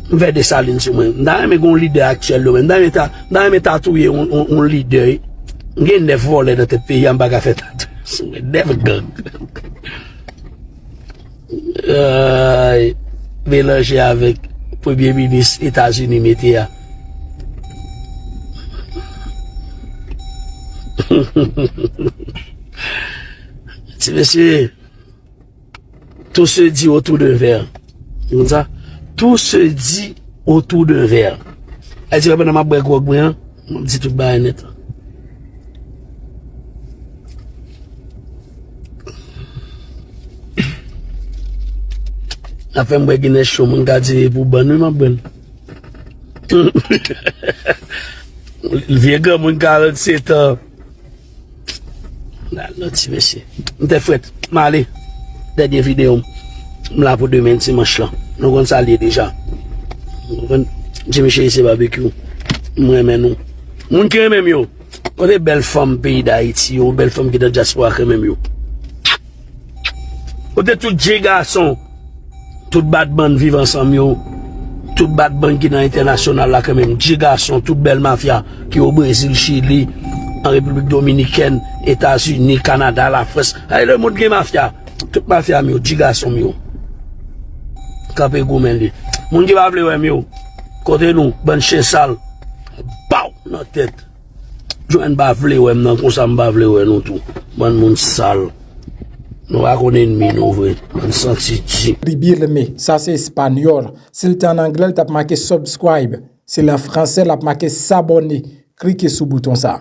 M fè Desalin sou mwen. M ta renmen gen yon lidè aktyèl yo, men m ta renmen ta, m ta renmen tatouye yon, yon, yon lidè, wi. M gen nèf vòlè nan tèt peyi a, m pa ka fè tatouye sou mwen. Nèf gang. Ay, melanje avèk premye minis Etazini mete a. Ti mesye, tout se dit autour d'un verre. Ou konn sa? Tout se dit autour d'un verre. Sa vle di, pandan m ap bwè gwòg mwen an, m ap di tout bagay nèt. Ap fè m bwè Guinness cho, moun ka di pou bann wi m ap bwè l. Vye granmoun karannsetan. Nan ti mesye. M tèt frèt. M ale. Dènye videyo m. M la pou demen dimanch lan. Nou konn sa l ye deja. Nou konn ti mesye se babekyou. M renmen nou. Moun ki renmen m yo. Kote bèl fanm peyi Dayiti yo, bèl fanm ki nan dyaspora k renmen m yo. Kote tout je gason, tout bat bann viv ansanm yo, tout bat bann ki nan entènasyonal la kanmenm, je gason, tout bèl mafya ki o Brezil, Chili, an Repiblik Dominikèn, Etazini, Kanada, Lafrans. Ay, lemonn gen mafya. Tout mafya m yo, je gason m yo. Kanpe goumen li. Moun ki pa vle wè m yo, kote nou, bann chen sal. Baw nan tèt. Jwenn pa vle wè m nan konsa m pa vle wè nou tou. Bann moun sal. Nou pa konn enmi nou vre. Bann santi di. Bibilme, sa se espanyòl. Si l te an anglè, l t ap make subscribe. Si l an fransè, l ap make s'abonner. Klike sou bouton sa.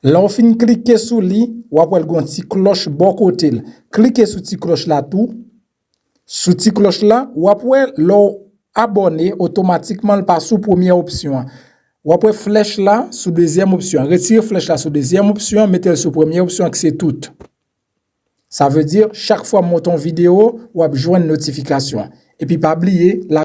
Lè w fin klike sou li, w ap wè l gen yon ti klòch bò kote l. Klike sou ti klòch la tou. Sou ti klòch la, w ap wè lè w abòne, otomatikman l pa sou premyè opsyon an. W ap wè flèch la sou dezyèm opsyon an. Retire flèch la sou dezyèm opsyon an, mete l sou premyè opsyon an ki se tout. Sa vle di, chak fwa m monte yon videyo, w ap jwenn notifikasyon an. Epi pa bliye,